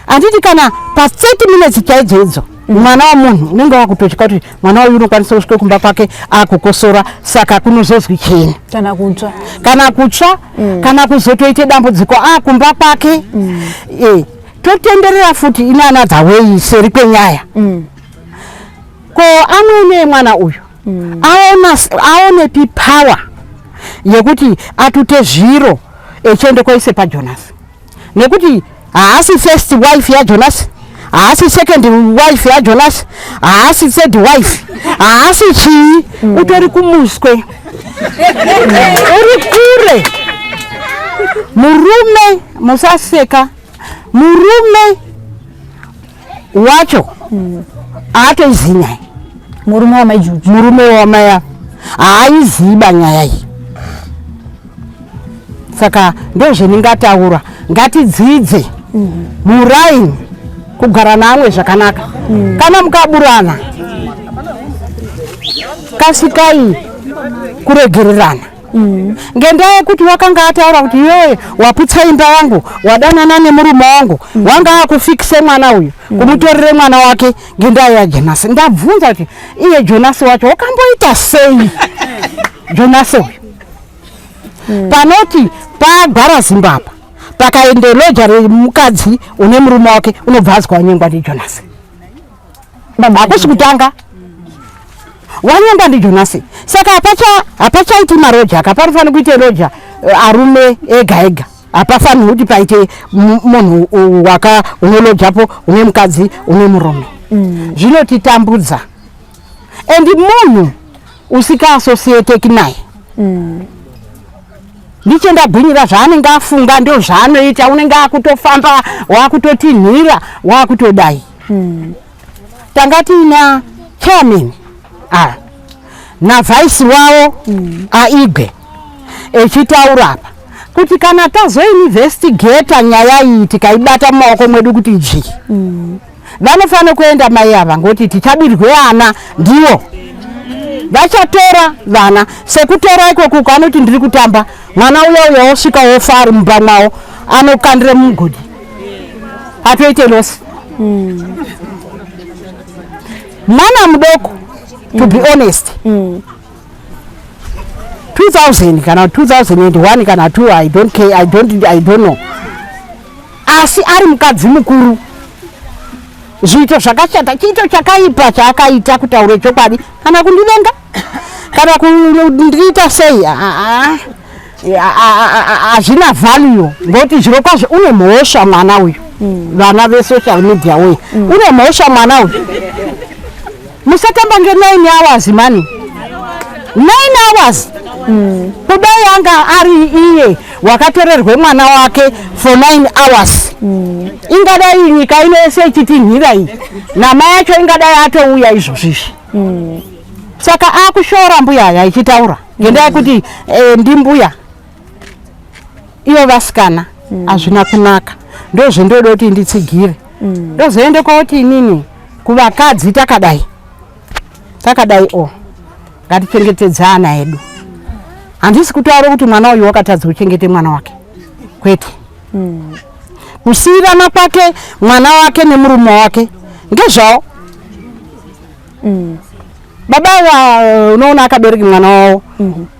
Handiti kana pa30 minutes chaidzo idzo mwana wamunhu unenge wakutotya kuti mwana uyu unokwanisa kusvika kumba kwake akukosora, saka kunozozwi chini? Kana kutsva. Kana kutsva, kana kuzotoite dambudziko akumba kwake. E, totenderera futi in another way seri kwenyaya. Ko amwene mwana uyu aona aonepi power yekuti atute zviro echiende koise paJonas? Nekuti haasi first wife yaJonas, haasi second wife yaJonas, haasi third wife, haasi chii. Utori kumuswe, uri kure. Murume, musaseka, murume wacho haatoizivi nyaya. Murume wamaijuju? Murume wamaya haaiziva nyaya iyi. Saka ndozvendingataura, ngatidzidze muraini kugara naamwe zvakanaka. Kana mukaburana, kasikai kuregererana, ngendaa yekuti wakanga ataura kuti iwewe waputsa imba yangu, wadanana nemurume wangu, wanga akufikise mwana uyu, kumutorere mwana wake ngendaa yaJonasi. Ndabvunza kuti iye Jonasi wacho wakamboita sei? Jonasi uyu panoti pagara zimba apa, pakaende loja remukadzi une murume wake, unobva azwa wanyengwa ndiJonasi. Hakusi kutanga wanyengwa ndiJonasi. Saka hapachaiti maroja aka, panofanira kuite roja arume ega ega. Hapafaniri kuti paite munhu waka unolojapo une mukadzi une murume. Zvinotitambudza. And munhu usikaasosieteki naye, ndichendagwinyira zvaanenge afunga ndo zvaanoita. Unenge akutofamba, wakutotinhira, wakutodai. Tanga tiina chairman navice wavo aigwe echitaura apa kuti kana tazoinvestigata nyaya iyi, tikaibata mumaoko mwedu kuti dzvi, vanofanira kuenda mai ava, ngoti tichabirwe ana, ndiwo vachatora vana. Sekutora ikoko anoti ndiri kutamba, mwana uya uya wosvika wofa ari mumba mwawo, anokandire mumugodhi, atoite loss. Mwana mudoko, to be honest, 2000 kana 2001 kana 2, I don't care, I don't know, asi ari mukadzi mukuru, zviito zvakashata, chiito chakaipa chaakaita, kutaure chokwadi, kana kundivenga kana kundiita sei, hazvina value, ngokuti zviro kwazvo une mhosva mwana uyu. Vana vesocial media uyu une mhosva mwana uyu. Musatamba nge9 hours mani, 9 hours. Kudai anga ari iye wakatorerwe mwana wake for 9 hours, ingadai nyika ino yese ichitinhira iyi, namai acho ingadai atouya izvozvizvi. Saka akushora mbuya aya ichitaura ngendaa yekuti ndimbuya ivo vasikana. Hazvina kunaka, ndozvendoda kuti nditsigire. Ndozoende koti inini kuvakadzi, takadai takadai, o ngatichengetedze ana edu. Handisi kutaura kuti mwana uyu wakatadza kuchengete mwana wake, kwete. Kusiyirana kwake mwana wake nemurume wake ngezvawo. Baba ava unoona akabereka mwana wavo,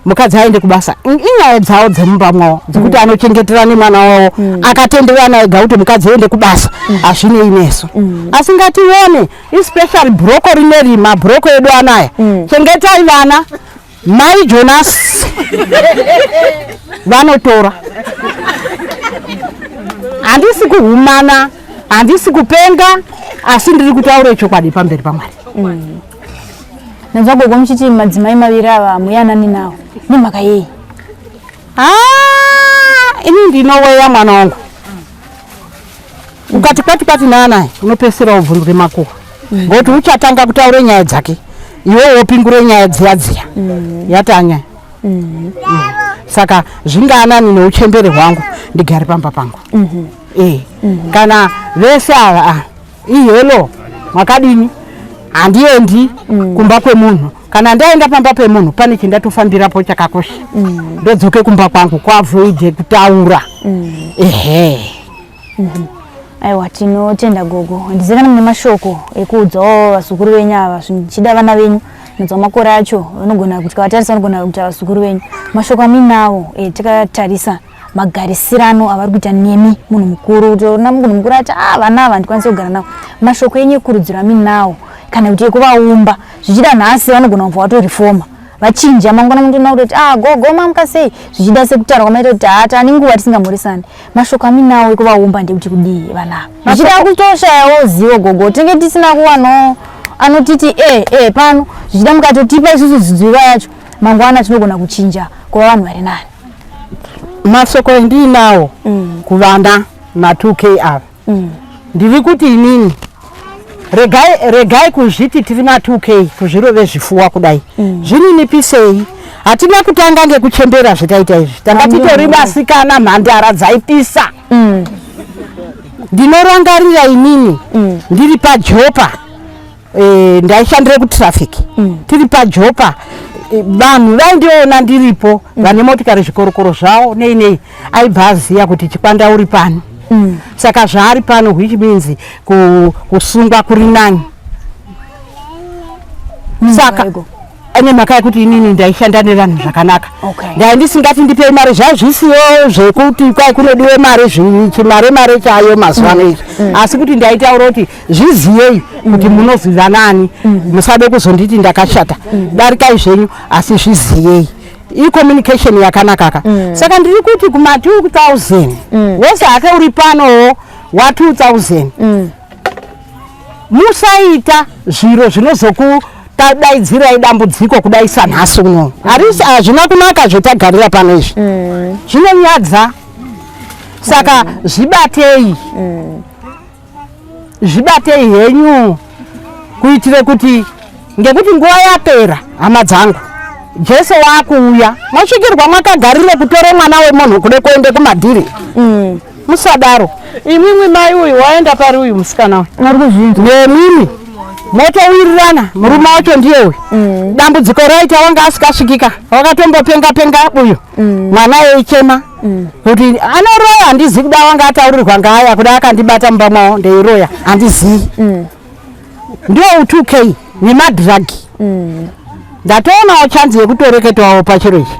mukadzi aende kubasa. Inyaya dzavo dzemumba mwavo dzekuti anochengetera nemwana wavo, akatenderana ega kuti mukadzi aende kubasa, hazvinei nesu. Asi ngatione especially broko rineri, mabroko edu anaya, chengetai vana. Mai Jonas vanotora. Handisi kuhumana, handisi kupenga, asi ndiri kutaura chokwadi pamberi paMwari. Ndanzwa gogo muchiti madzimai maviri ava hamuyanani nawo, nemhaka yei? Ah, ini ndinoweya mwana wangu. Ukati kwati kwati naanaye, unopedzisira wobvunzwe makuhwa, ngokuti uchatanga kutaure nyaya dzake, iwe wopingure nyaya dziya dziya yatanya. Saka zvingaanani neuchembere hwangu ndigare pamba pangu. Kana vese ava, ah, ihelo mwakadini, handiendi kumba kwemunhu. Kana ndaenda pamba pemunhu, pane chindatofambirapo chakakosha, ndodzoke kumba kwangu kuavoide kutaura, ehe. Aiwa, tinotenda gogo. Handizivi kana mune mashoko ekuudzawo vazukuru venyu ava, zvichida vana venyu nadzwa makore acho vanogona kuti vatarisa, vanogona kuita vazukuru venyu. Mashoko amuinawo, tikatarisa magarisirano avari kuita nemi munhu mukuru, kutoona munhu mukuru ati, "A, vana ava handikwanisi kugara navo." Mashoko enyu ekurudziro amuinawo kana kuti ekuvaumba, zvichida nhasi vanogona kubva vatorifoma, vachinja, mangwana munotoona kutoti, "A, gogo, mamuka sei?" Zvichida sekutaura kwamaita kuti hata ane nguva tisingamhoresani. Mashoko aminawo ekuvaumba ndekuti kudii vana ava? Zvichida kutoshayawo zivo gogo, tinge tisina kuwanawo anotiti e pano, zvichida mukatotipa isusu zidziva yacho, mangwana tinogona kuchinja kuva vanhu vari nani. Masoko endiinawo kuvana ma2K ava, ndiri kuti inini regai, regai kuzviti tiri ma2K, kuzvirove zvifuwa kudai. Zvininipisei. Hatina kutanga ngekuchembera zvetaita izvi, tanga titori vasikana, mhandara dzaipisa. Ndinorangarira inini ndiri paJopa, ndaishandire kutraffic. Tiri paJopa, vanhu vaindiona ndiripo, vane motikari, zvikorokoro zvavo, nei nei, aibva aziya kuti Chikwanda uri pano. Saka zvaari pano, which means kusungwa kuri nani. Saka nemhaka yekuti inini ndaishanda nevanhu zvakanaka, ndai ndisingati ndipei mari, zvazvisiyo zvekuti kwai kunodiwe mari, chimare mare chayo mazuva ano izvi, asi kuti ndaitaura kuti zviziyei kuti munoziva nani, musade kuzonditi ndakashata. Darikai zvenyu, asi zviziyei, icommunication yakanakaka. Saka ndiri kuti kuma 2000 wese hake uri panowo wa2000, musaita zviro zvinozokudaidzirai dambudziko kudai sanhasi uno. Harisi, hazvina kunaka zvetagarira pano izvi, zvinonyadza. Saka zvibatei, zvibatei henyu, kuitire kuti ngekuti nguva yapera, hama dzangu. Jesu waakuuya, mosvikirwa mwakagarire kutore mwana wemunhu kude kuende kumadhiri. Musadaro imwimwi. Mai uyu waenda pari uyu musikana uyu? Ari kuzvinzwa. Nemimi motowirirana, murume wacho ndiye uyu. Dambudziko raita wanga asikasvikika, wakatombopenga penga uyu mwana eichema kuti anoroya. Handizivi kuda wanga ataurirwa ngaaya, kuda akandibata mumba mwawo ndeiroya, handizivi. Ndiwo u2K nemadhiragi. Ndatoonawo chanzi yekutoreketwawo pachiro ichi,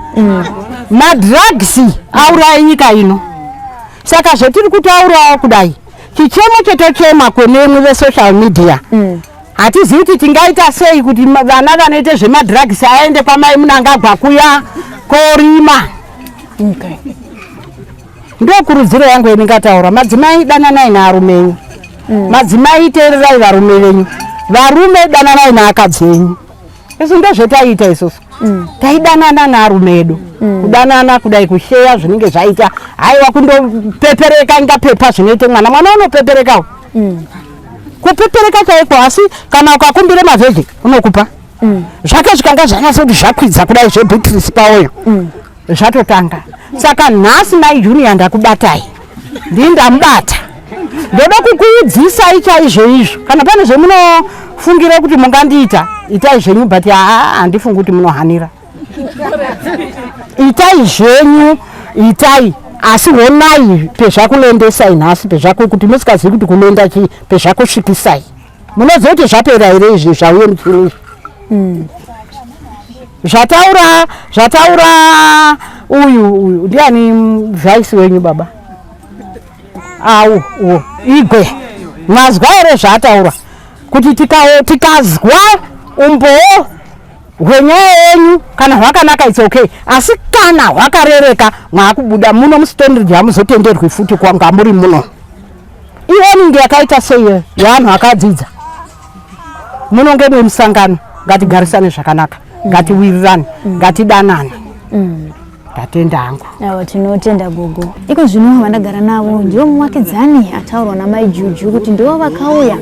madrugs auraya nyika ino. Saka zvetiri kutaurawo kudai, chichemo chetochema kwenemwi vesocial media, hatizivi kuti tingaita sei kuti vana vanoite zvemadrugs aende kwamai Munangagwa kuya korima. Ndokurudziro yangu yendingataura. Madzimai, dananai naarume enyu. Madzimai, teererai varume venyu. Varume, dananai naakadzi enyu. Izvi ndozvetaiita isusu. Taidanana naarume edu. Kudanana kudai, kusheya zvinenge zvaita, haiwa kundopepereka inga pepa zvinoite mwana. Mwana unopeperekawo, kupepereka chaiko, asi kana ukakumbira mavhevhi unokupa zvake. Zvikanga zvanyatsa kuti zvakwidza kudai zveBeatrice paoyo zvatotanga. Saka nhasi mai Junior ndakubatai, ndii ndamubata. Ndoda kukuudzisai chaizvo izvo. Kana pane zvemunofungira kuti mungandiita, itai zvenyu, but haa, handifungi kuti munohanira. Itai zvenyu, itai, asi honai pezvakulendesai nhasi, pezvako kuti musikazivi kuti kulenda chii, pezvakusvikisai. Munoziva kuti zvapera here izvi zvauye muchini izvi zvataura, zvataura uyu uyu ndiani, vice wenyu baba au uwo Igwe. Mwazwa here zvaataura kuti tikazwa umbowo hwenyaya yenyu, kana hwakanaka, it's okay, asi kana hwakarereka, mwaakubuda muno muStoneridge, hamuzotenderwi futi kwanga muri muno. Iwarning yakaita sei yeanhu akadzidza munonge memusangano? Ngatigarisane zvakanaka, ngatiwirirane, ngatidanane. Ndatenda hangu. Awa, tinotenda gogo. Iko zvino vandagara navo ndivo muvakidzani ataurwa namai Juju kuti ndivo vakauya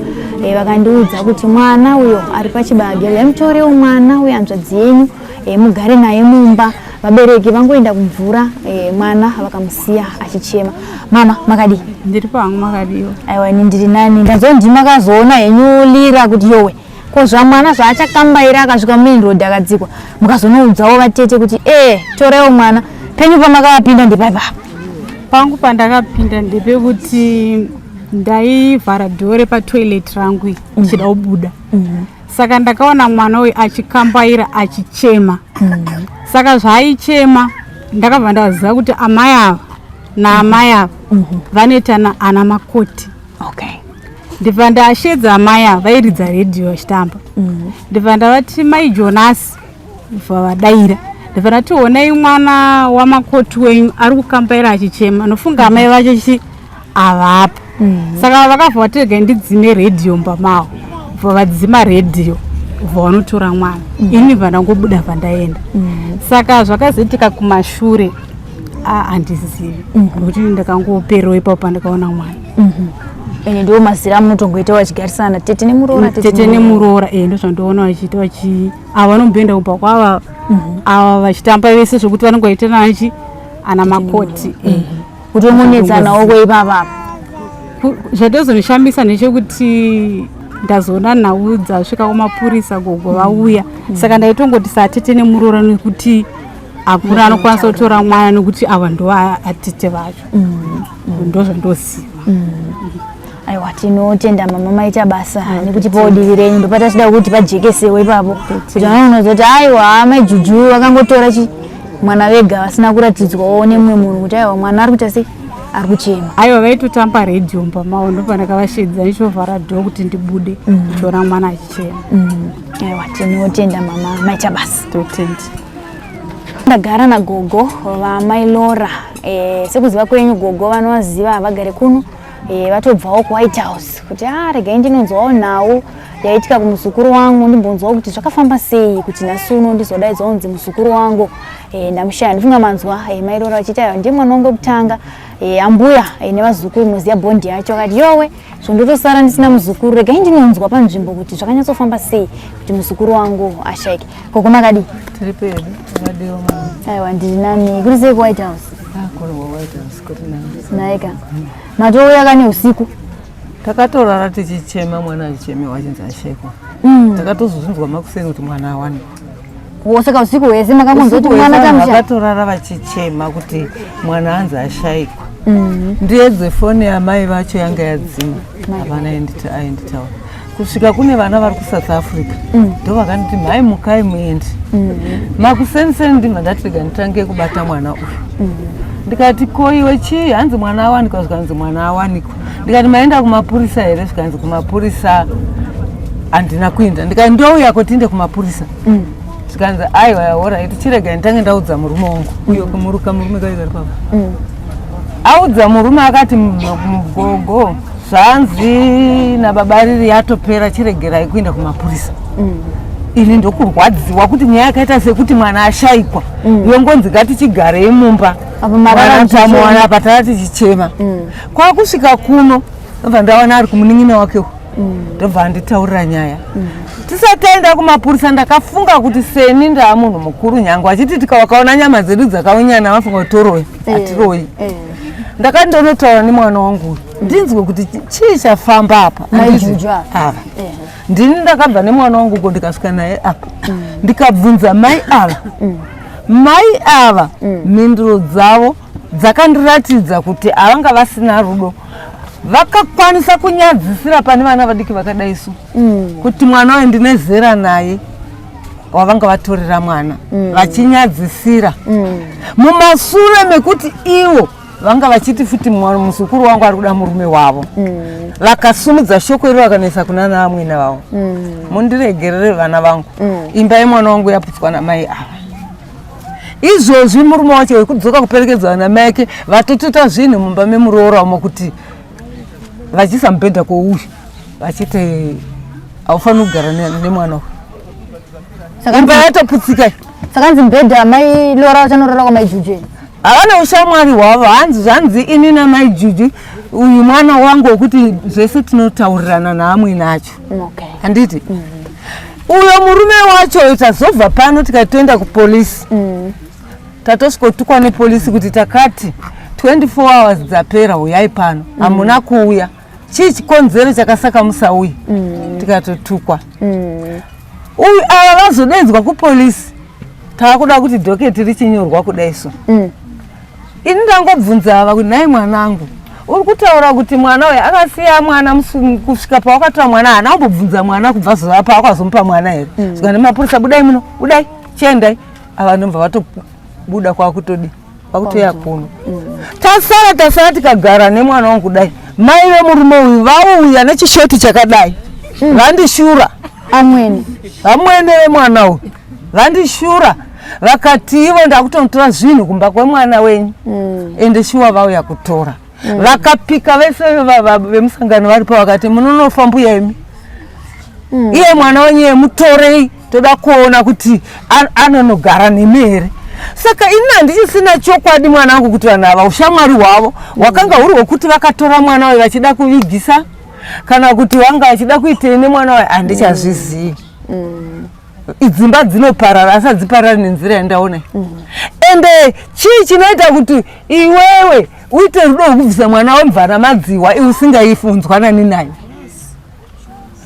vakandiudza kuti mwana uyo ari pachibage, uyai mutorewo mwana uyo, hanzvadzi yenyu, mugare naye mumba. Vabereki vangoenda kumvura, mwana vakamusiya achichema. Mama, makadii? Ndiri pangu, makadiwa? Aiwa, ini ndiri nani. Ndanzwa ndimi makazoona henyu lira kuti yowe, ko zvamwana zvaachakambaira akasvika mumain road akadzikwa, mukazonoudzawo vatete kuti toraiwo mwana penyu. Pamakavapinda ndepaipapo? Pangu pandakapinda ndepekuti ndaivhara dhoo repatoilet rangu ndichida kubuda, saka ndakaona mwana uyu achikambaira achichema. Saka zvaaichema ndakabva ndaziva kuti amai ava naamai ava vanoitana ana makoti. Ndibva ndashedza amai ava, vairidza redhiyo vachitamba. Ndibva ndavati, "Mai Jonasi." Bva vadaira. Ndibva ndati, "Honai mwana wamakoti wenyu ari kukambaira achichema." Nofunga amai vacho chi avapo, saka vakabva vati, "Regai ndidzime redhiyo mumba mavo." Bva vadzima redhiyo, bva vanotora mwana. Ini bva ndangobuda, bva ndaenda. Saka zvakazoitika kumashure handizivi, nokuti ndakangopererawo ipapo pandakaona mwana. Ende ndiwo mazira amunotongoita vachigarisana tete nemuroora? Tete nemuroora, ndo zvandoona vachiita, vachi ava vanomboenda kubva kwava ava vachitamba vese, zvokuti vanenge vaitana achi ana makoti. Kutongonetsanawo kweipapa? Zvatozondishamisa ndechekuti ndazoona nhau dzasvika kumapurisa, gogo vauya. Saka ndaitongoti satete nemuroora, nekuti hakuna anokwanisa kutora mwana, nekuti ava ndo atete vacho, ndo zvandoziva. Aiwa, tinotenda mama, maita basa nekutipawo divi renyu. Ndopatachida kuti pajekesewo ipapo, kuti vamwe unozoti aiwa, mai Juju vakangotora chi mwana vega vasina kuratidzwawo nemumwe munhu kuti aiwa, mwana ari kuita sei, ari kuchema. Aiwa, vaitotamba redhiyo mumba mavo, ndopandakavashedza ndichovhara dhoo kuti ndibude, ndichiona mwana achichema. Aiwa, tinotenda mama, maita basa. Totenda. Ndagara nagogo vamai Lora. Sekuziva kwenyu gogo vanovaziva, havagare kuno, vatobvawo kuWhite House kuti a regai ndinonzwawo nhau yaitika kumuzukuru wangu, ndimbonzwawo kuti zvakafamba sei kuti nhasi uno ndizodaidzwa kunzi muzukuru wangu ndamushaya. Ndifunga manzwa mai Lora vachiti aiwa, ndiye mwana wangu wekutanga. Ambuya nevazukuru munoziva bond yacho. Akati yowe, zvondotosara ndisina muzukuru, regai ndinonzwa panzvimbo kuti zvakanyatsofamba sei kuti muzukuru wangu ashaike. Gogo, makadii? Tiri pedu, makadiwa mama? Aiwa, ndiri nani. Kuri sei kuWhite House? Kuri White House kuri nani. Naika matouya kane usiku. Takatorara tichichema, mwana achichemewa achinzi ashekwa. Takatozozvinzwa makuseni kuti mwana awanikwa. Saka usiku hwese makamonzwa kuti mwana tamusha? Vakatorara vachichema kuti mwana anzi ashayikwa. Ndiedze foni yamai vacho yanga yadzima, havana ainditaura kusvika kune vana vari kuSouth Africa. Ndo vakanditi, "Mhai, mukai muende." Makuseniseni ndibva ndati rega nditange kubata mwana uyu. Ndikati, "Ko iwe chii?" Hanzi mwana awanikwa. Zvikanzi mwana awanikwa. Ndikati, "Maenda kumapurisa here?" Zvikanzi kumapurisa handina kuenda. Ndikati, "Ndouya tiende kumapurisa." Zvikanzi aiwa, alright, chirega nditange ndaudza murume wangu uyo. Kumuruka murume kayo kari papa, audza murume akati, "Gogo, zvanzi nababa riri yatopera, chiregerai kuenda kumapurisa." Ini ndokurwadziwa kuti nyaya yakaita sekuti mwana ashaikwa mm. yongonzi ngatichigarei mumba tamuwana apa tava tichichema mm. Kwakusvika kuno ndobva ndawana ari kumunin'ina wake mm. Ndobva anditaurira nyaya mm. Tisati taenda kumapurisa ndakafunga kuti seni ndaa munhu mukuru nyange achiti tikawakaona nyama dzedu dzakaunyana vafunga kuti toroi eh, hatiroi eh. Ndakati ndonotaura nemwana wangu uyu ndinzwe kuti chii chafamba apa ava eh. Ndini ndakabva nemwana wangu uko ndikasvika naye apa mm. Ndikabvunza mai ava mm. Mai ava mm. Mhinduro dzavo dzakandiratidza kuti avanga vasina rudo vakakwanisa kunyadzisira pane vana vadiki vakadai so mm. Kuti mwana uyu ndine zera naye wavanga vatorera mwana mm. Vachinyadzisira mm. Mumasure mekuti ivo vanga vachiti futi muzukuru wangu ari kuda murume wavo mm. Vakasumudza shoko iro vakanetsa kuna naamwene vavo mm. Mundiregerere vana vangu mm. Imba yemwana wangu yaputswa namai ava izvozvi murume wacho wekudzoka kuperekedzwa namai ake vatotota zvinhu mumba memuroora umo kuti vachiisa mubhedha kwouyu vachiti haufaniri kugara nemwana uyu imba yatoputsika. Sakanzi mubhedha mai Lora vachanorora kwamai Juju. Havana ushamwari hwavo hanzi zvanzi ini namai Juju uyu mwana wangu wekuti zvese tinotaurirana naamwene acho handiti mm. Uyo murume wacho tazobva pano tikatoenda kupolisi mm. Tatosvikotukwa nepolisi kuti takati 24 hours dzapera uyai pano mm. Hamuna kuuya chii chikonzero chakasaka musauyi mm. Tikatotukwa mm. Uyu ava vazodaidzwa kupolisi taakuda kuti docket richinyorwa kudai so mm. Ini ndangobvunza ava kuti nhai mwanangu uri kutaura kuti mwana uyu akasiya mwana kusvika pawakatora mwana haana kumbobvunza mwana kubva zuva paakazomupa mwana here mm. Zvika nemapurisa budai muno budai chiendai ava ndobva vatobuda kwakutodi kwakutoya kuno mm. Tasara tasara tikagara nemwana wangu kudai mai vemurume uyu vauya nechishoti chakadai mm. Vandishura amwene vamwene vemwana uyu vandishura vakati ivo ndakutonotora zvinhu kumba kwemwana wenyu mm. Ende shuwa vauya kutora mm. Vakapika vese vemusangano varipo vakati munonofa mbuya imi mm. Iye mwana wenyu yemutorei toda kuona kuti anonogara nemi here saka ini handichisina chokwadi mwana wangu kuti vanhu ava ushamwari hwavo hwakanga huri hwekuti vakatora mwana uyu vachida kuvigisa kana kuti vanga vachida kuitei nemwana uyu handichazvizivi mm. Dzimba dzinoparara asi hadziparari nenzira yandaona mm. Ende chii chinoita kuti iwewe uite rudo rwekubvisa mwana wemvana madziwa iwe usingaifunzwanani nayo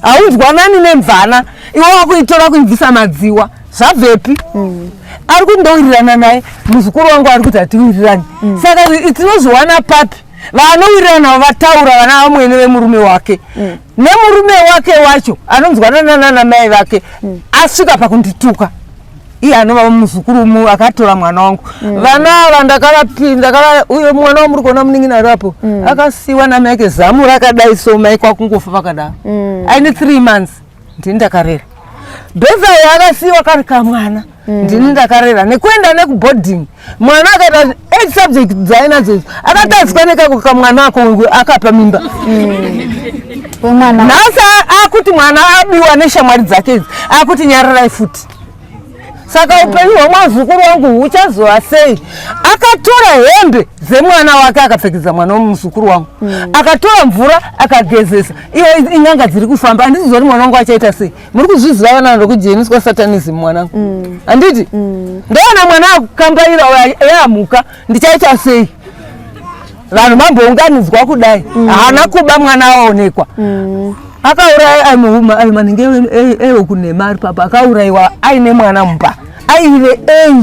haunzwanani nemvana iwe wakuitora kuibvisa madziwa zvabvepi mm. Ari kuti ndowirirana naye muzukuru wangu ari kuti hatiwirirani mm. Saka tinozviwana papi vanowirirana navo vataura vana vamwene vemurume wake mm. Nemurume wake wacho anonzwanana nana mai vake mm. Asvika pakundituka iye anova muzukuru akatora mwana wangu mm. Vana ava ndakavapinda uyo mwana wamuri kuona munin'ina ari apo mm. Akasiyiwa namai ake zamu rakadai so mai kwakungofa vakadaro mm. Aine 3 months ndini ndakarera Bevayo akasiyiwa kari kamwana mm. Ndini ndakarera nekuenda nekuboarding mwana akaita eight subject dzainadzo idzo akatadziswa mm. nekako kamwana ako akapa mimba mm. Nhasi akuti mwana abiwa neshamwari dzake idzi akuti nyararai futi saka mm. Upenyu hwemwazukuru wangu huchazova sei akatora hembe dzemwana wake akapfekedza mwana wemuzukuru wangu mm. Akatora mvura akagezesa iyo in'anga dziri kufamba handisi zoti mwana wangu achaita sei muri kuzviziva vana ndokujeniswa satanism mwanangu mm. Handiti mm. Ndoona mwana akukambaira yamuka ndichaita sei vanhu mambounganidzwa kudai mm. Haana kuba mwana aonekwa mm. Akauraya ayo manenge eokunema ari papa akaurayiwa aine mwana mumba aive ei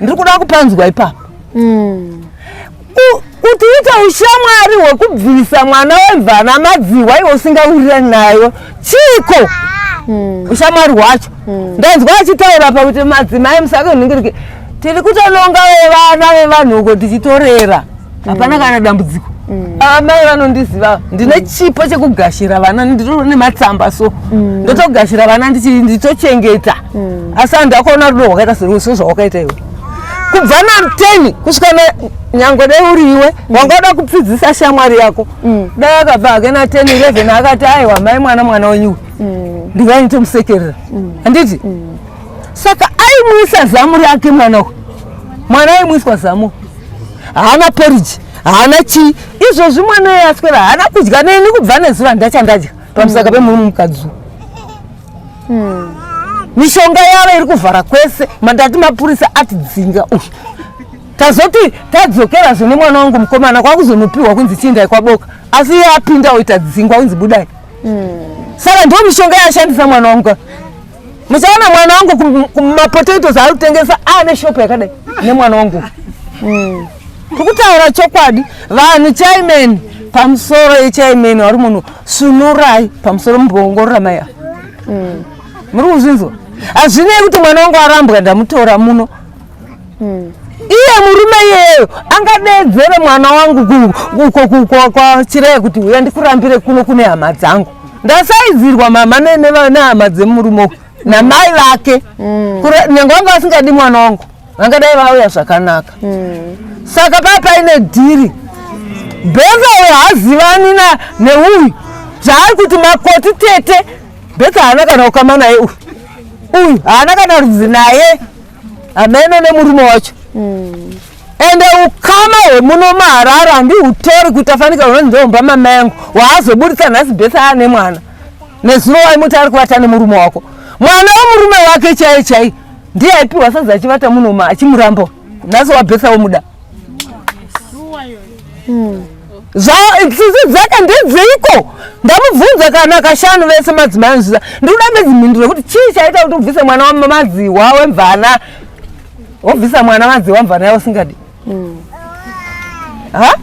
ndiri kuda kupanzwa ipapo mm. Kuti uite ushamwari hwekubvisa mwana wemvana madziwa iwe usingawirirani nayo chiko mm. Ushamwari hwacho mm. Ndanzwa achitaura pakuti madzimai musakunhingirike tiri kutononga vevana vevanhu uko tichitorera hapana mm. Kana dambudziko mm. Amai vanondiziva ndine mm. Chipo chekugashira vana nditoro nematsamba so mm. Ndotogashira vana nditochengeta mm. Asi handakuona rudo rwakaita sezvawakaita iwe. Kubva na 10 kusvika na nyangwe dai uri iwe wanga uda kupfidzisa shamwari yako. Dai akabva hake na 10 11 akati aiwa mai mwana mwana wenyu. Ndingaitomusekerera. Handiti? Saka aimwisa zamu rake mwana uyu. Mwana aimwiswa zamu. Haana porridge, haana chii. Izvozvi mwana uyu aswera haana kudya neni kubva nezuva ndachandadya pamusaka pemurume mukadzi uyu. Mishonga yavo iri kuvhara kwese, mandati mapurisa atidzinga uyu. Tazoti tadzokerazve nemwana wangu mukomana kwakuzonopiwa kunzi chiendai kwaboka, asi iye apinda oita dzingwa kunzi budai. Saka ndo mishonga yashandisa mwana wangu. Muchaona mwana wangu kumapotatoes ari kutengesa ane shopu yakadai nemwana wangu. Tikutaura chokwadi, vanhu chaimeni pamusoro yechaimeni vari munhu sunurai pamusoro mumboongorora mai ava. Muri kuzvinzwa? Hazvinei kuti mwana wangu arambwa ndamutora muno. Iye murume iyeyo angadeedzere mwana wangu uko kwaChireya kuti uya ndikurambire kuno kune hama dzangu. Ndasaidzirwa mama nehama dzemurume uyu namai vake. Nyange vanga vasingadi mwana wangu, vangadai vauya zvakanaka. Saka paa paine dhiri. Bheza uyu haazivani neuyu. Zvaari kuti makoti tete, Bheza haana kana ukama naye uyu. Uyu haana kana rudzi naye. Hameno nemurume wacho. Ende ukama hwemuno maHarare handihutori kuti afanika unonzi ndomba mama yangu waazoburitsa nhasi Bhesa aane mwana. Nezuro waimuti ari kuvata nemurume wako. Mwana wemurume wake chaiye chaiye ndiye aipiwa sadza achivata muno achimuramba. Nhasi waBhesa womuda. Tsitsi dzake ndedzeiko? Ndamubvunza kana kashanu vese madzimai anozviziva. Ndikuda medzimhinduro kuti chii chaita kuti ubvise mwana wamadziwa wemvana, wobvisa mwana madziwa mvana yawo usingadi. Ha?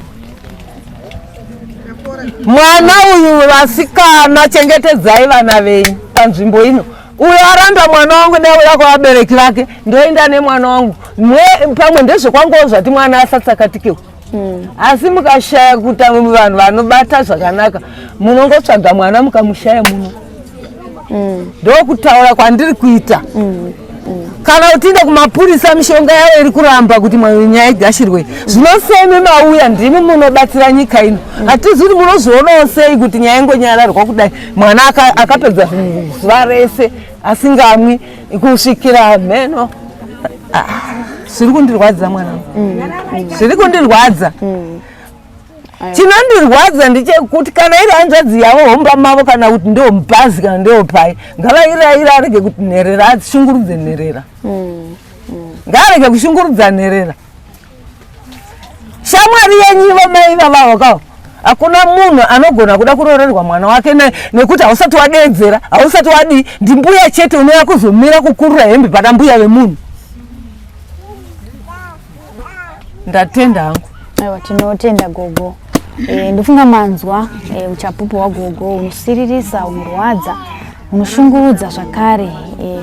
Mwana uyu vasikana, chengetedzai vana venyu panzvimbo ino. Uyo aramba mwana wangu neuya kwavabereki vake, ndoenda nemwana wangu. Pamwe ndezvekwanguwo zvati mwana asatsakatikewo. Asi mukashaya kuti vanhu vanobata zvakanaka, munongotsvaga mwana mukamushaya muno. Ndokutaura kwandiri kuita. Kana utiinde kumapurisa, mishonga yavo iri kuramba kuti nyaya igashirwe. Zvinosemi mauya ndimi munobatsira nyika ino. Hatizi kuti munozvionawo sei kuti nyaya ingonyararwa kudai. Mwana akapedza zuva rese asingamwi kusvikira mheno. Zviri kundirwadza mwana. Zviri kundirwadza. Chinondirwadza ndechekuti kana iri hanzvadzi yavo homba mavo kana kuti ndo mubhazi kana ndopai, ngavairayira arege kuti nherera ashungurudze nherera. Ngaarege kushungurudza nherera. Shamwari yenyu ivo mai vavavo kawo. Hakuna munhu anogona kuda kuroorerwa mwana wake nekuti hausati wadeedzera, hausati wadii. Ndimbuya chete unouya kuzomira kukurura hembe pana mbuya vemunhu. Ndatenda hangu. Aiwa, tinotenda gogo. Ndofunga manzwa uchapupu hwagogo unosiririsa, unorwadza, unoshungurudza zvakare.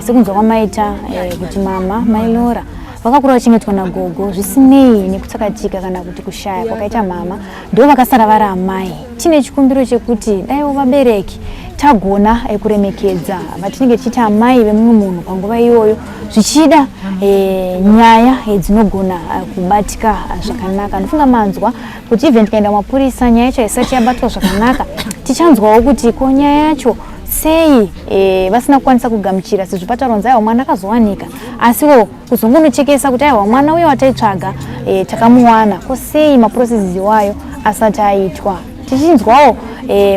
Sekunzwa kwamaita kuti mama mai Laura vakakura vachengetwa nagogo, zvisinei nekutsakatika kana kuti kushaya kwakaita mama, ndo vakasara vari amai. Tine chikumbiro chekuti daiwo vabereki tagona kuremekedza vatinenge tichiita amai vemumwe munhu panguva iyoyo, zvichida nyaya dzinogona kubatika zvakanaka. Ndofunga manzwa kuti even tikaenda kumapurisa nyaya yacho haisati yabatwa zvakanaka. Tichanzwawo kuti ko nyaya yacho sei vasina kukwanisa kugamuchira, sezvo pataronza aiwa mwana akazowanika, asiwo kuzongonochekesa kuti aiwa mwana uyo wataitsvaga takamuwana, ko sei maprocesses iwayo asati aitwa. Tichinzwawo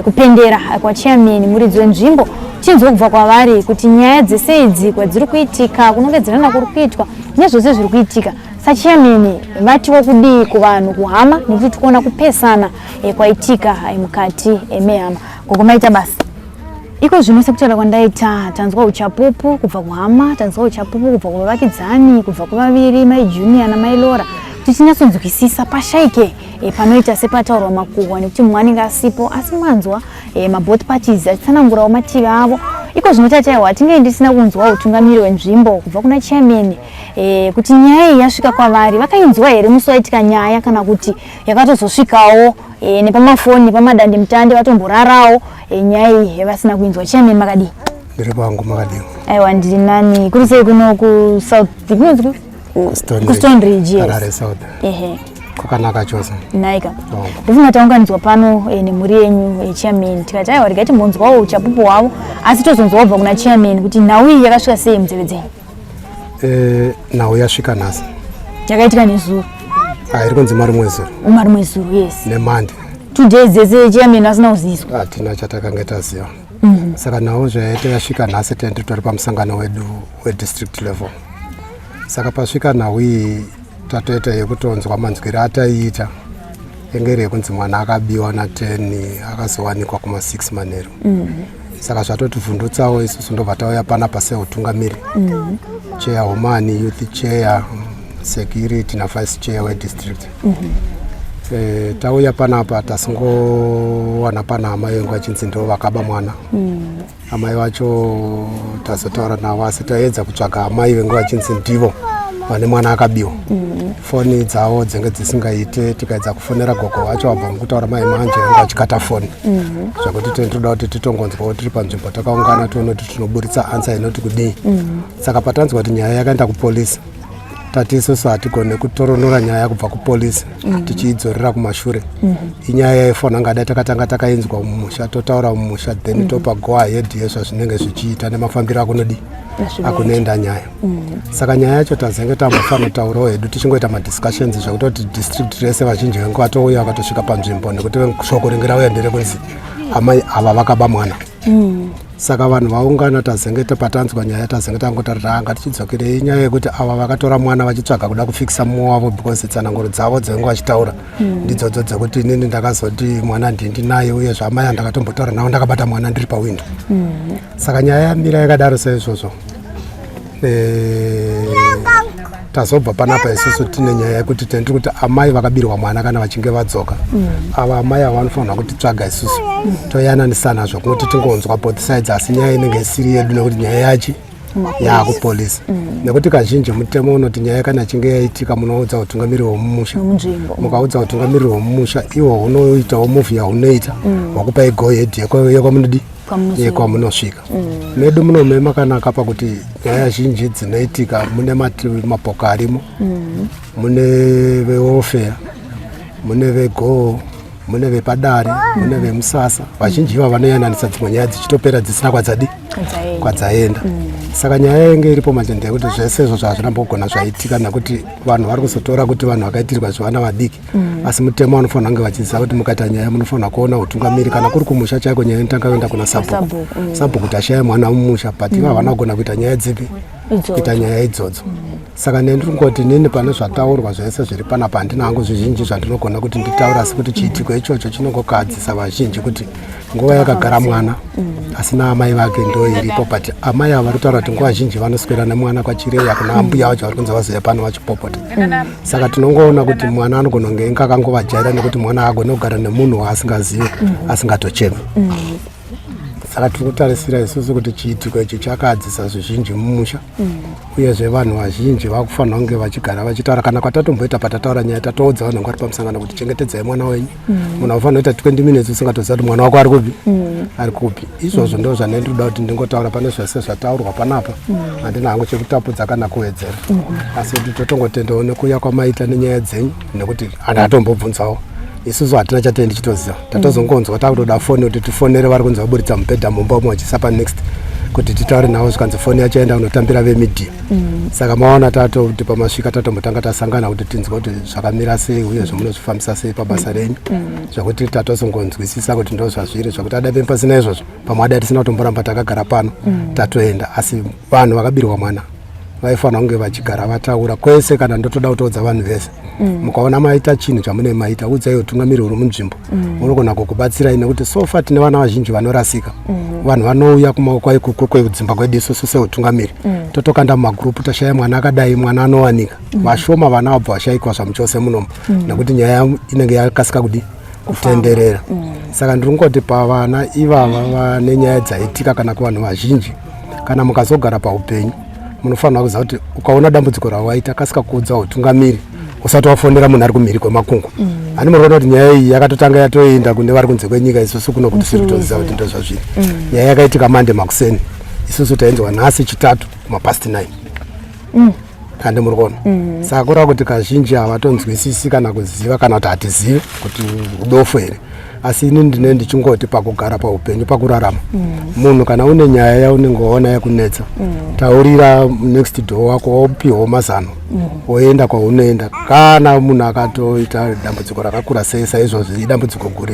kupendera kwachairman muridzi wenzvimbo, tichinzwa kubva kwavari kuti nyaya dzese idzi kwadziri kuitika, kunongedzerana kuri kuitwa nezvose zviri kuitika, sachairman vatiwo kudii kuvanhu kuhama, nekuti tikuona kupesana kwaitika mukati mehama. Gogo maita basa. Iko zvino sekutaura kwandaita, tanzwa uchapupu kubva kuhama, tanzwa uchapupu kubva kuvavakidzani, kubva kuvaviri mai Junior namai Laura, kuti tinyatsonzwisisa pashaike panoita sepataurwa makuhwa nekuti mumwe anenge asipo, asi manzwa maboth parties achitsanangurawo mativi avo. Iko zvino tataiwa tinge ndisina kunzwa utungamiri hwenzvimbo kubva kuna chairman kuti nyaya iyi yasvika kwavari, vakainzwa here musi waitika nyaya, kana kuti yakatozosvikawo nepamafoni nepamadandemutande vatomborarawo nyaya iyi vasina kuinzwa. Chairman makadii? Ndiri pangu, makadii? Aiwa, ndiri nani. Kuri sei kuno kuSouth? Kunonzi kuStone Ridge, yes. Harare South. Ehe. Kwakanaka chose. Naika. Ndofunga taunganidzwa pano eh, nemhuri yenyu eh, chairman tikati aiwa regai timbonzwawo uchapupu hwavo asi tozonzwa kubva kuna chairman kuti nhau iyi yakasvika sei munzeve dzenyu. Eh, nhau yasvika nhasi. Yakaitika nezuro. Ah, iri kunzi marimwe zuro. Marimwe zuro, yes. Nemande. 2 days dzese chairman asina kuziviswa. Hatina chatakanga taziva. Saka nhau zvayaita yasvika nhasi tenge titori pamusangano wedu wedistrict level. Saka pasvika nhau iyi tatoita yekutonzwa manzwiro ataiita yenge iri yekunzi mwana akabiwa na10 akazowanikwa kuma6 manheru. Saka zvatotivhundutsawo isusu ndobva tauya panapa seutungamiri. Chair Humani, youth chair, security navice chair wedistrict. Tauya panapa tasingowana pana amai vengu vachinzi ndo vakaba mwana. Amai vacho tazotaura navo asi taedza kutsvaga amai vengu vachinzi ndivo vane mwana akabiwa. Foni dzavo dzinge dzisingaite, tikaedza kufonera gogo vacho vabva mukutaura mai manje vange vachikata foni. Zvekuti tinotoda kuti titongonzwawo tiri panzvimbo takaungana tione kuti tinoburitsa answer inoti kudii. Saka patanzwa kuti nyaya yakaenda kupolisi, tati isusu hatigone kutoronora nyaya kubva kupolisi tichiidzorera kumashure. Inyaya yaifona ngadai takatanga takainzwa mumusha, totaura mumusha, then topa go ahead yezvazvinenge zvichiita nemafambiro akunodi akunoenda nyaya. Saka nyaya yacho tazenge tambofanotaurawo hedu tichingoita madiscussions zvekutoti district rese vazhinji vengu vatouya vakatosvika panzvimbo nekuti shoko ringe rauya nderekunzi amai ava vakaba mwana. Saka vanhu vaungana tazenge patanzwa nyaya tazenge tangotaura tanga tichidzokerei nyaya yekuti ava vakatora mwana vachitsvaga kuda kufikisa mumwe wavo because tsananguro dzavo dzavange vachitaura ndidzodzo dzekuti inini ndakazoti mwana ndindinaye uye zvamai andakatombotaura navo ndakabata mwana ndiri pawindo. Saka nyaya yamira yakadaro saizvozvo. Tazobva panapa isusu tine nyaya yekuti tendiri kuti amai vakabirwa mwana kana vachinge vadzoka ava amai ava vanofanirwa kutitsvaga isusu toyananisana zvokuti tingonzwa both sides, asi nyaya inenge isiri yedu nekuti nyaya yachi yaakupolisi nekuti kazhinji mutemo unoti nyaya kana ichinge yaitika munoudza utungamiriri hwemumusha. Munzvimbo. Mukaudza utungamiriri hwemumusha iwo hunoitawo move yahunoita wakupai go ahead yekwamunodi Kwamunosvika. Yekwamunosvika medu munome makanaka pakuti nyaya zhinji dzinoitika mune mapoka arimo, mune vewelfare, mune vegoo, mune vepadare, mune vemusasa. Vazhinji iva vanoyananisa dzimwe nyaya dzichitopera dzisina kwadzadi Kwadzaenda. Kwadzaenda. Saka nyaya yenge iripo manje ndeyekuti zvese izvo zvazvina mbogona zvaitika nekuti vanhu vari kuzotora kuti vanhu vakaitirwa zvevana vadiki, asi mutemo vanofanira kunge vachiziva kuti mukaita nyaya munofanira kuona utungamiri. Kana kuri kumusha chaiko nyaya inotanga kuenda kuna sabhuku. Sabhuku, Sabhuku tashaya mwana mumusha, but ivo havana kugona kuita nyaya dzipi Idzodzo. Kuita nyaya idzodzo. Saka ne ndiri kungoti nini pane zvataurwa zvese zviri panapa handina hangu zvizhinji zvandinogona kuti nditaure, asi kuti chiitiko ichocho chinongokahadzisa vazhinji kuti nguva yakagara mwana asina amai vake ndo iripo. But amai ava vari kutaura kuti nguva zhinji vanoswera nemwana kwachireya kuna ambuya vacho vari kunzi vazoya pano vachipopota. Saka tinongoona kuti mwana anogona kunge inge akangovajaira nekuti mwana haagoni kugara nemunhu waasingazivi asingatochemi. Saka tiri kutarisira isusu kuti chiitiko ichi chakadzisa zvizhinji mumusha uyezve vanhu vazhinji vakufanira kunge vachigara vachitaura. Kana kwatatomboita patataura nyaya tatoudza vanhu vanga vari pamusangano kuti chengetedzai mwana wenyu. Munhu aufanira kuita 20 minutes usingatoziva kuti mwana wako ari kupi, ari kupi. Izvozvo ndo zvandinoda kuti ndingotaura pane zvese zvataurwa panapa. Handina hangu chekutapudza kana kuwedzera, asi kuti totongotendawo nekuuya kwamaita nenyaya dzenyu nekuti handatombobvunzawo isusu, hatina chatei ndichitoziva. Tatozongonzwa takutoda foni kuti tifonere vari kunzi vaburitsa mubhedha mumba umo vachisa panext kuti titaure navo, zvikanzi foni yacho yaenda kunotambira vemedia. Saka maona tatoti pamasvika tatombotanga tasangana kuti tinzwe kuti zvakamira sei uye zvamunozvifambisa sei pabasa renyu, zvekuti tatozongonzwisisa kuti ndo zvazviri, zvekuti adai pasina izvozvo pamwe adai tisina kutomboramba takagara pano, tatoenda. Asi vanhu vakabirwa mwana vaifanira kunge vachigara vataura kwese. Kana ndotoda kutoudza vanhu vese, mukaona maita chinhu chamune maita, udzai utungamiri huri munzvimbo, unogona kukubatsirai nekuti so far tine vana vazhinji vanorasika. Vanhu vanouya kwedzimba kwedu isusu seutungamiri, totokanda mumagurupu tashaya mwana akadai, mwana anowanika. Vashoma vana vabva vashayikwa zvamuchose munomu nekuti nyaya inenge yakasika kudi kutenderera. Saka ndiri kungoti pavana ivava vane nyaya dzaitika kana kuvanhu vazhinji, kana mukazogara paupenyu munofanira kuziva kuti ukaona dambudziko rawaita kasika kuudza utungamiri usati wafonera munhu ari kumhiri kwemakungwa. Hani muri kuona kuti nyaya iyi yakatotanga yatoenda kune vari kunze kwenyika, isusu kuno kuti siri kutoziva kuti ndo zvazviri. Nyaya yakaitika Mande makuseni, isusu tainzwa nhasi Chitatu kumapast 9. Handi muri kuona? Saka kureva kuti kazhinji havatonzwisisi kana kuziva kana kuti hatizivi kuti udofu here. Asi ini ndine ndichingoti pakugara paupenyu, pakurarama, munhu kana une nyaya yaunenge waona yakunetsa, taurira next door wako, wopiwawo mazano, woenda kwaunoenda. Kana munhu akatoita dambudziko rakakura sei saizvozvi, idambudziko guru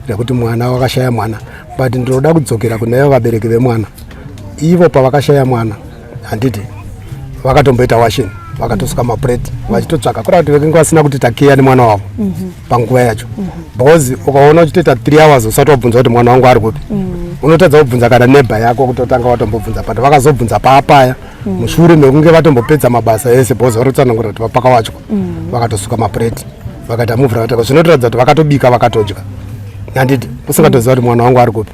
rekuti mwana wakashaya mwana. But ndinoda kudzokera kune vabereki vemwana. Ivo pavakashaya mwana, handiti vakatomboita washing, vakatosuka mapureti vachitotsvaka, kureva kuti vekenge vasina kuti takiya nemwana wavo panguva yacho. Because ukaona uchitoita 3 hours usati wabvunza kuti mwana wangu ari kupi, unotadza kubvunza kana neighbour yako kutotanga watombobvunza. But vakazobvunza paapaya mushure mekunge vatombopedza mabasa ese, because vari kutsanangura kuti vapakawachwa, vakatosuka mapureti, vakaita muvhura, zvinotoratidza kuti vakatobika, vakatodya, handiti, usingatoziva kuti mwana wangu ari kupi.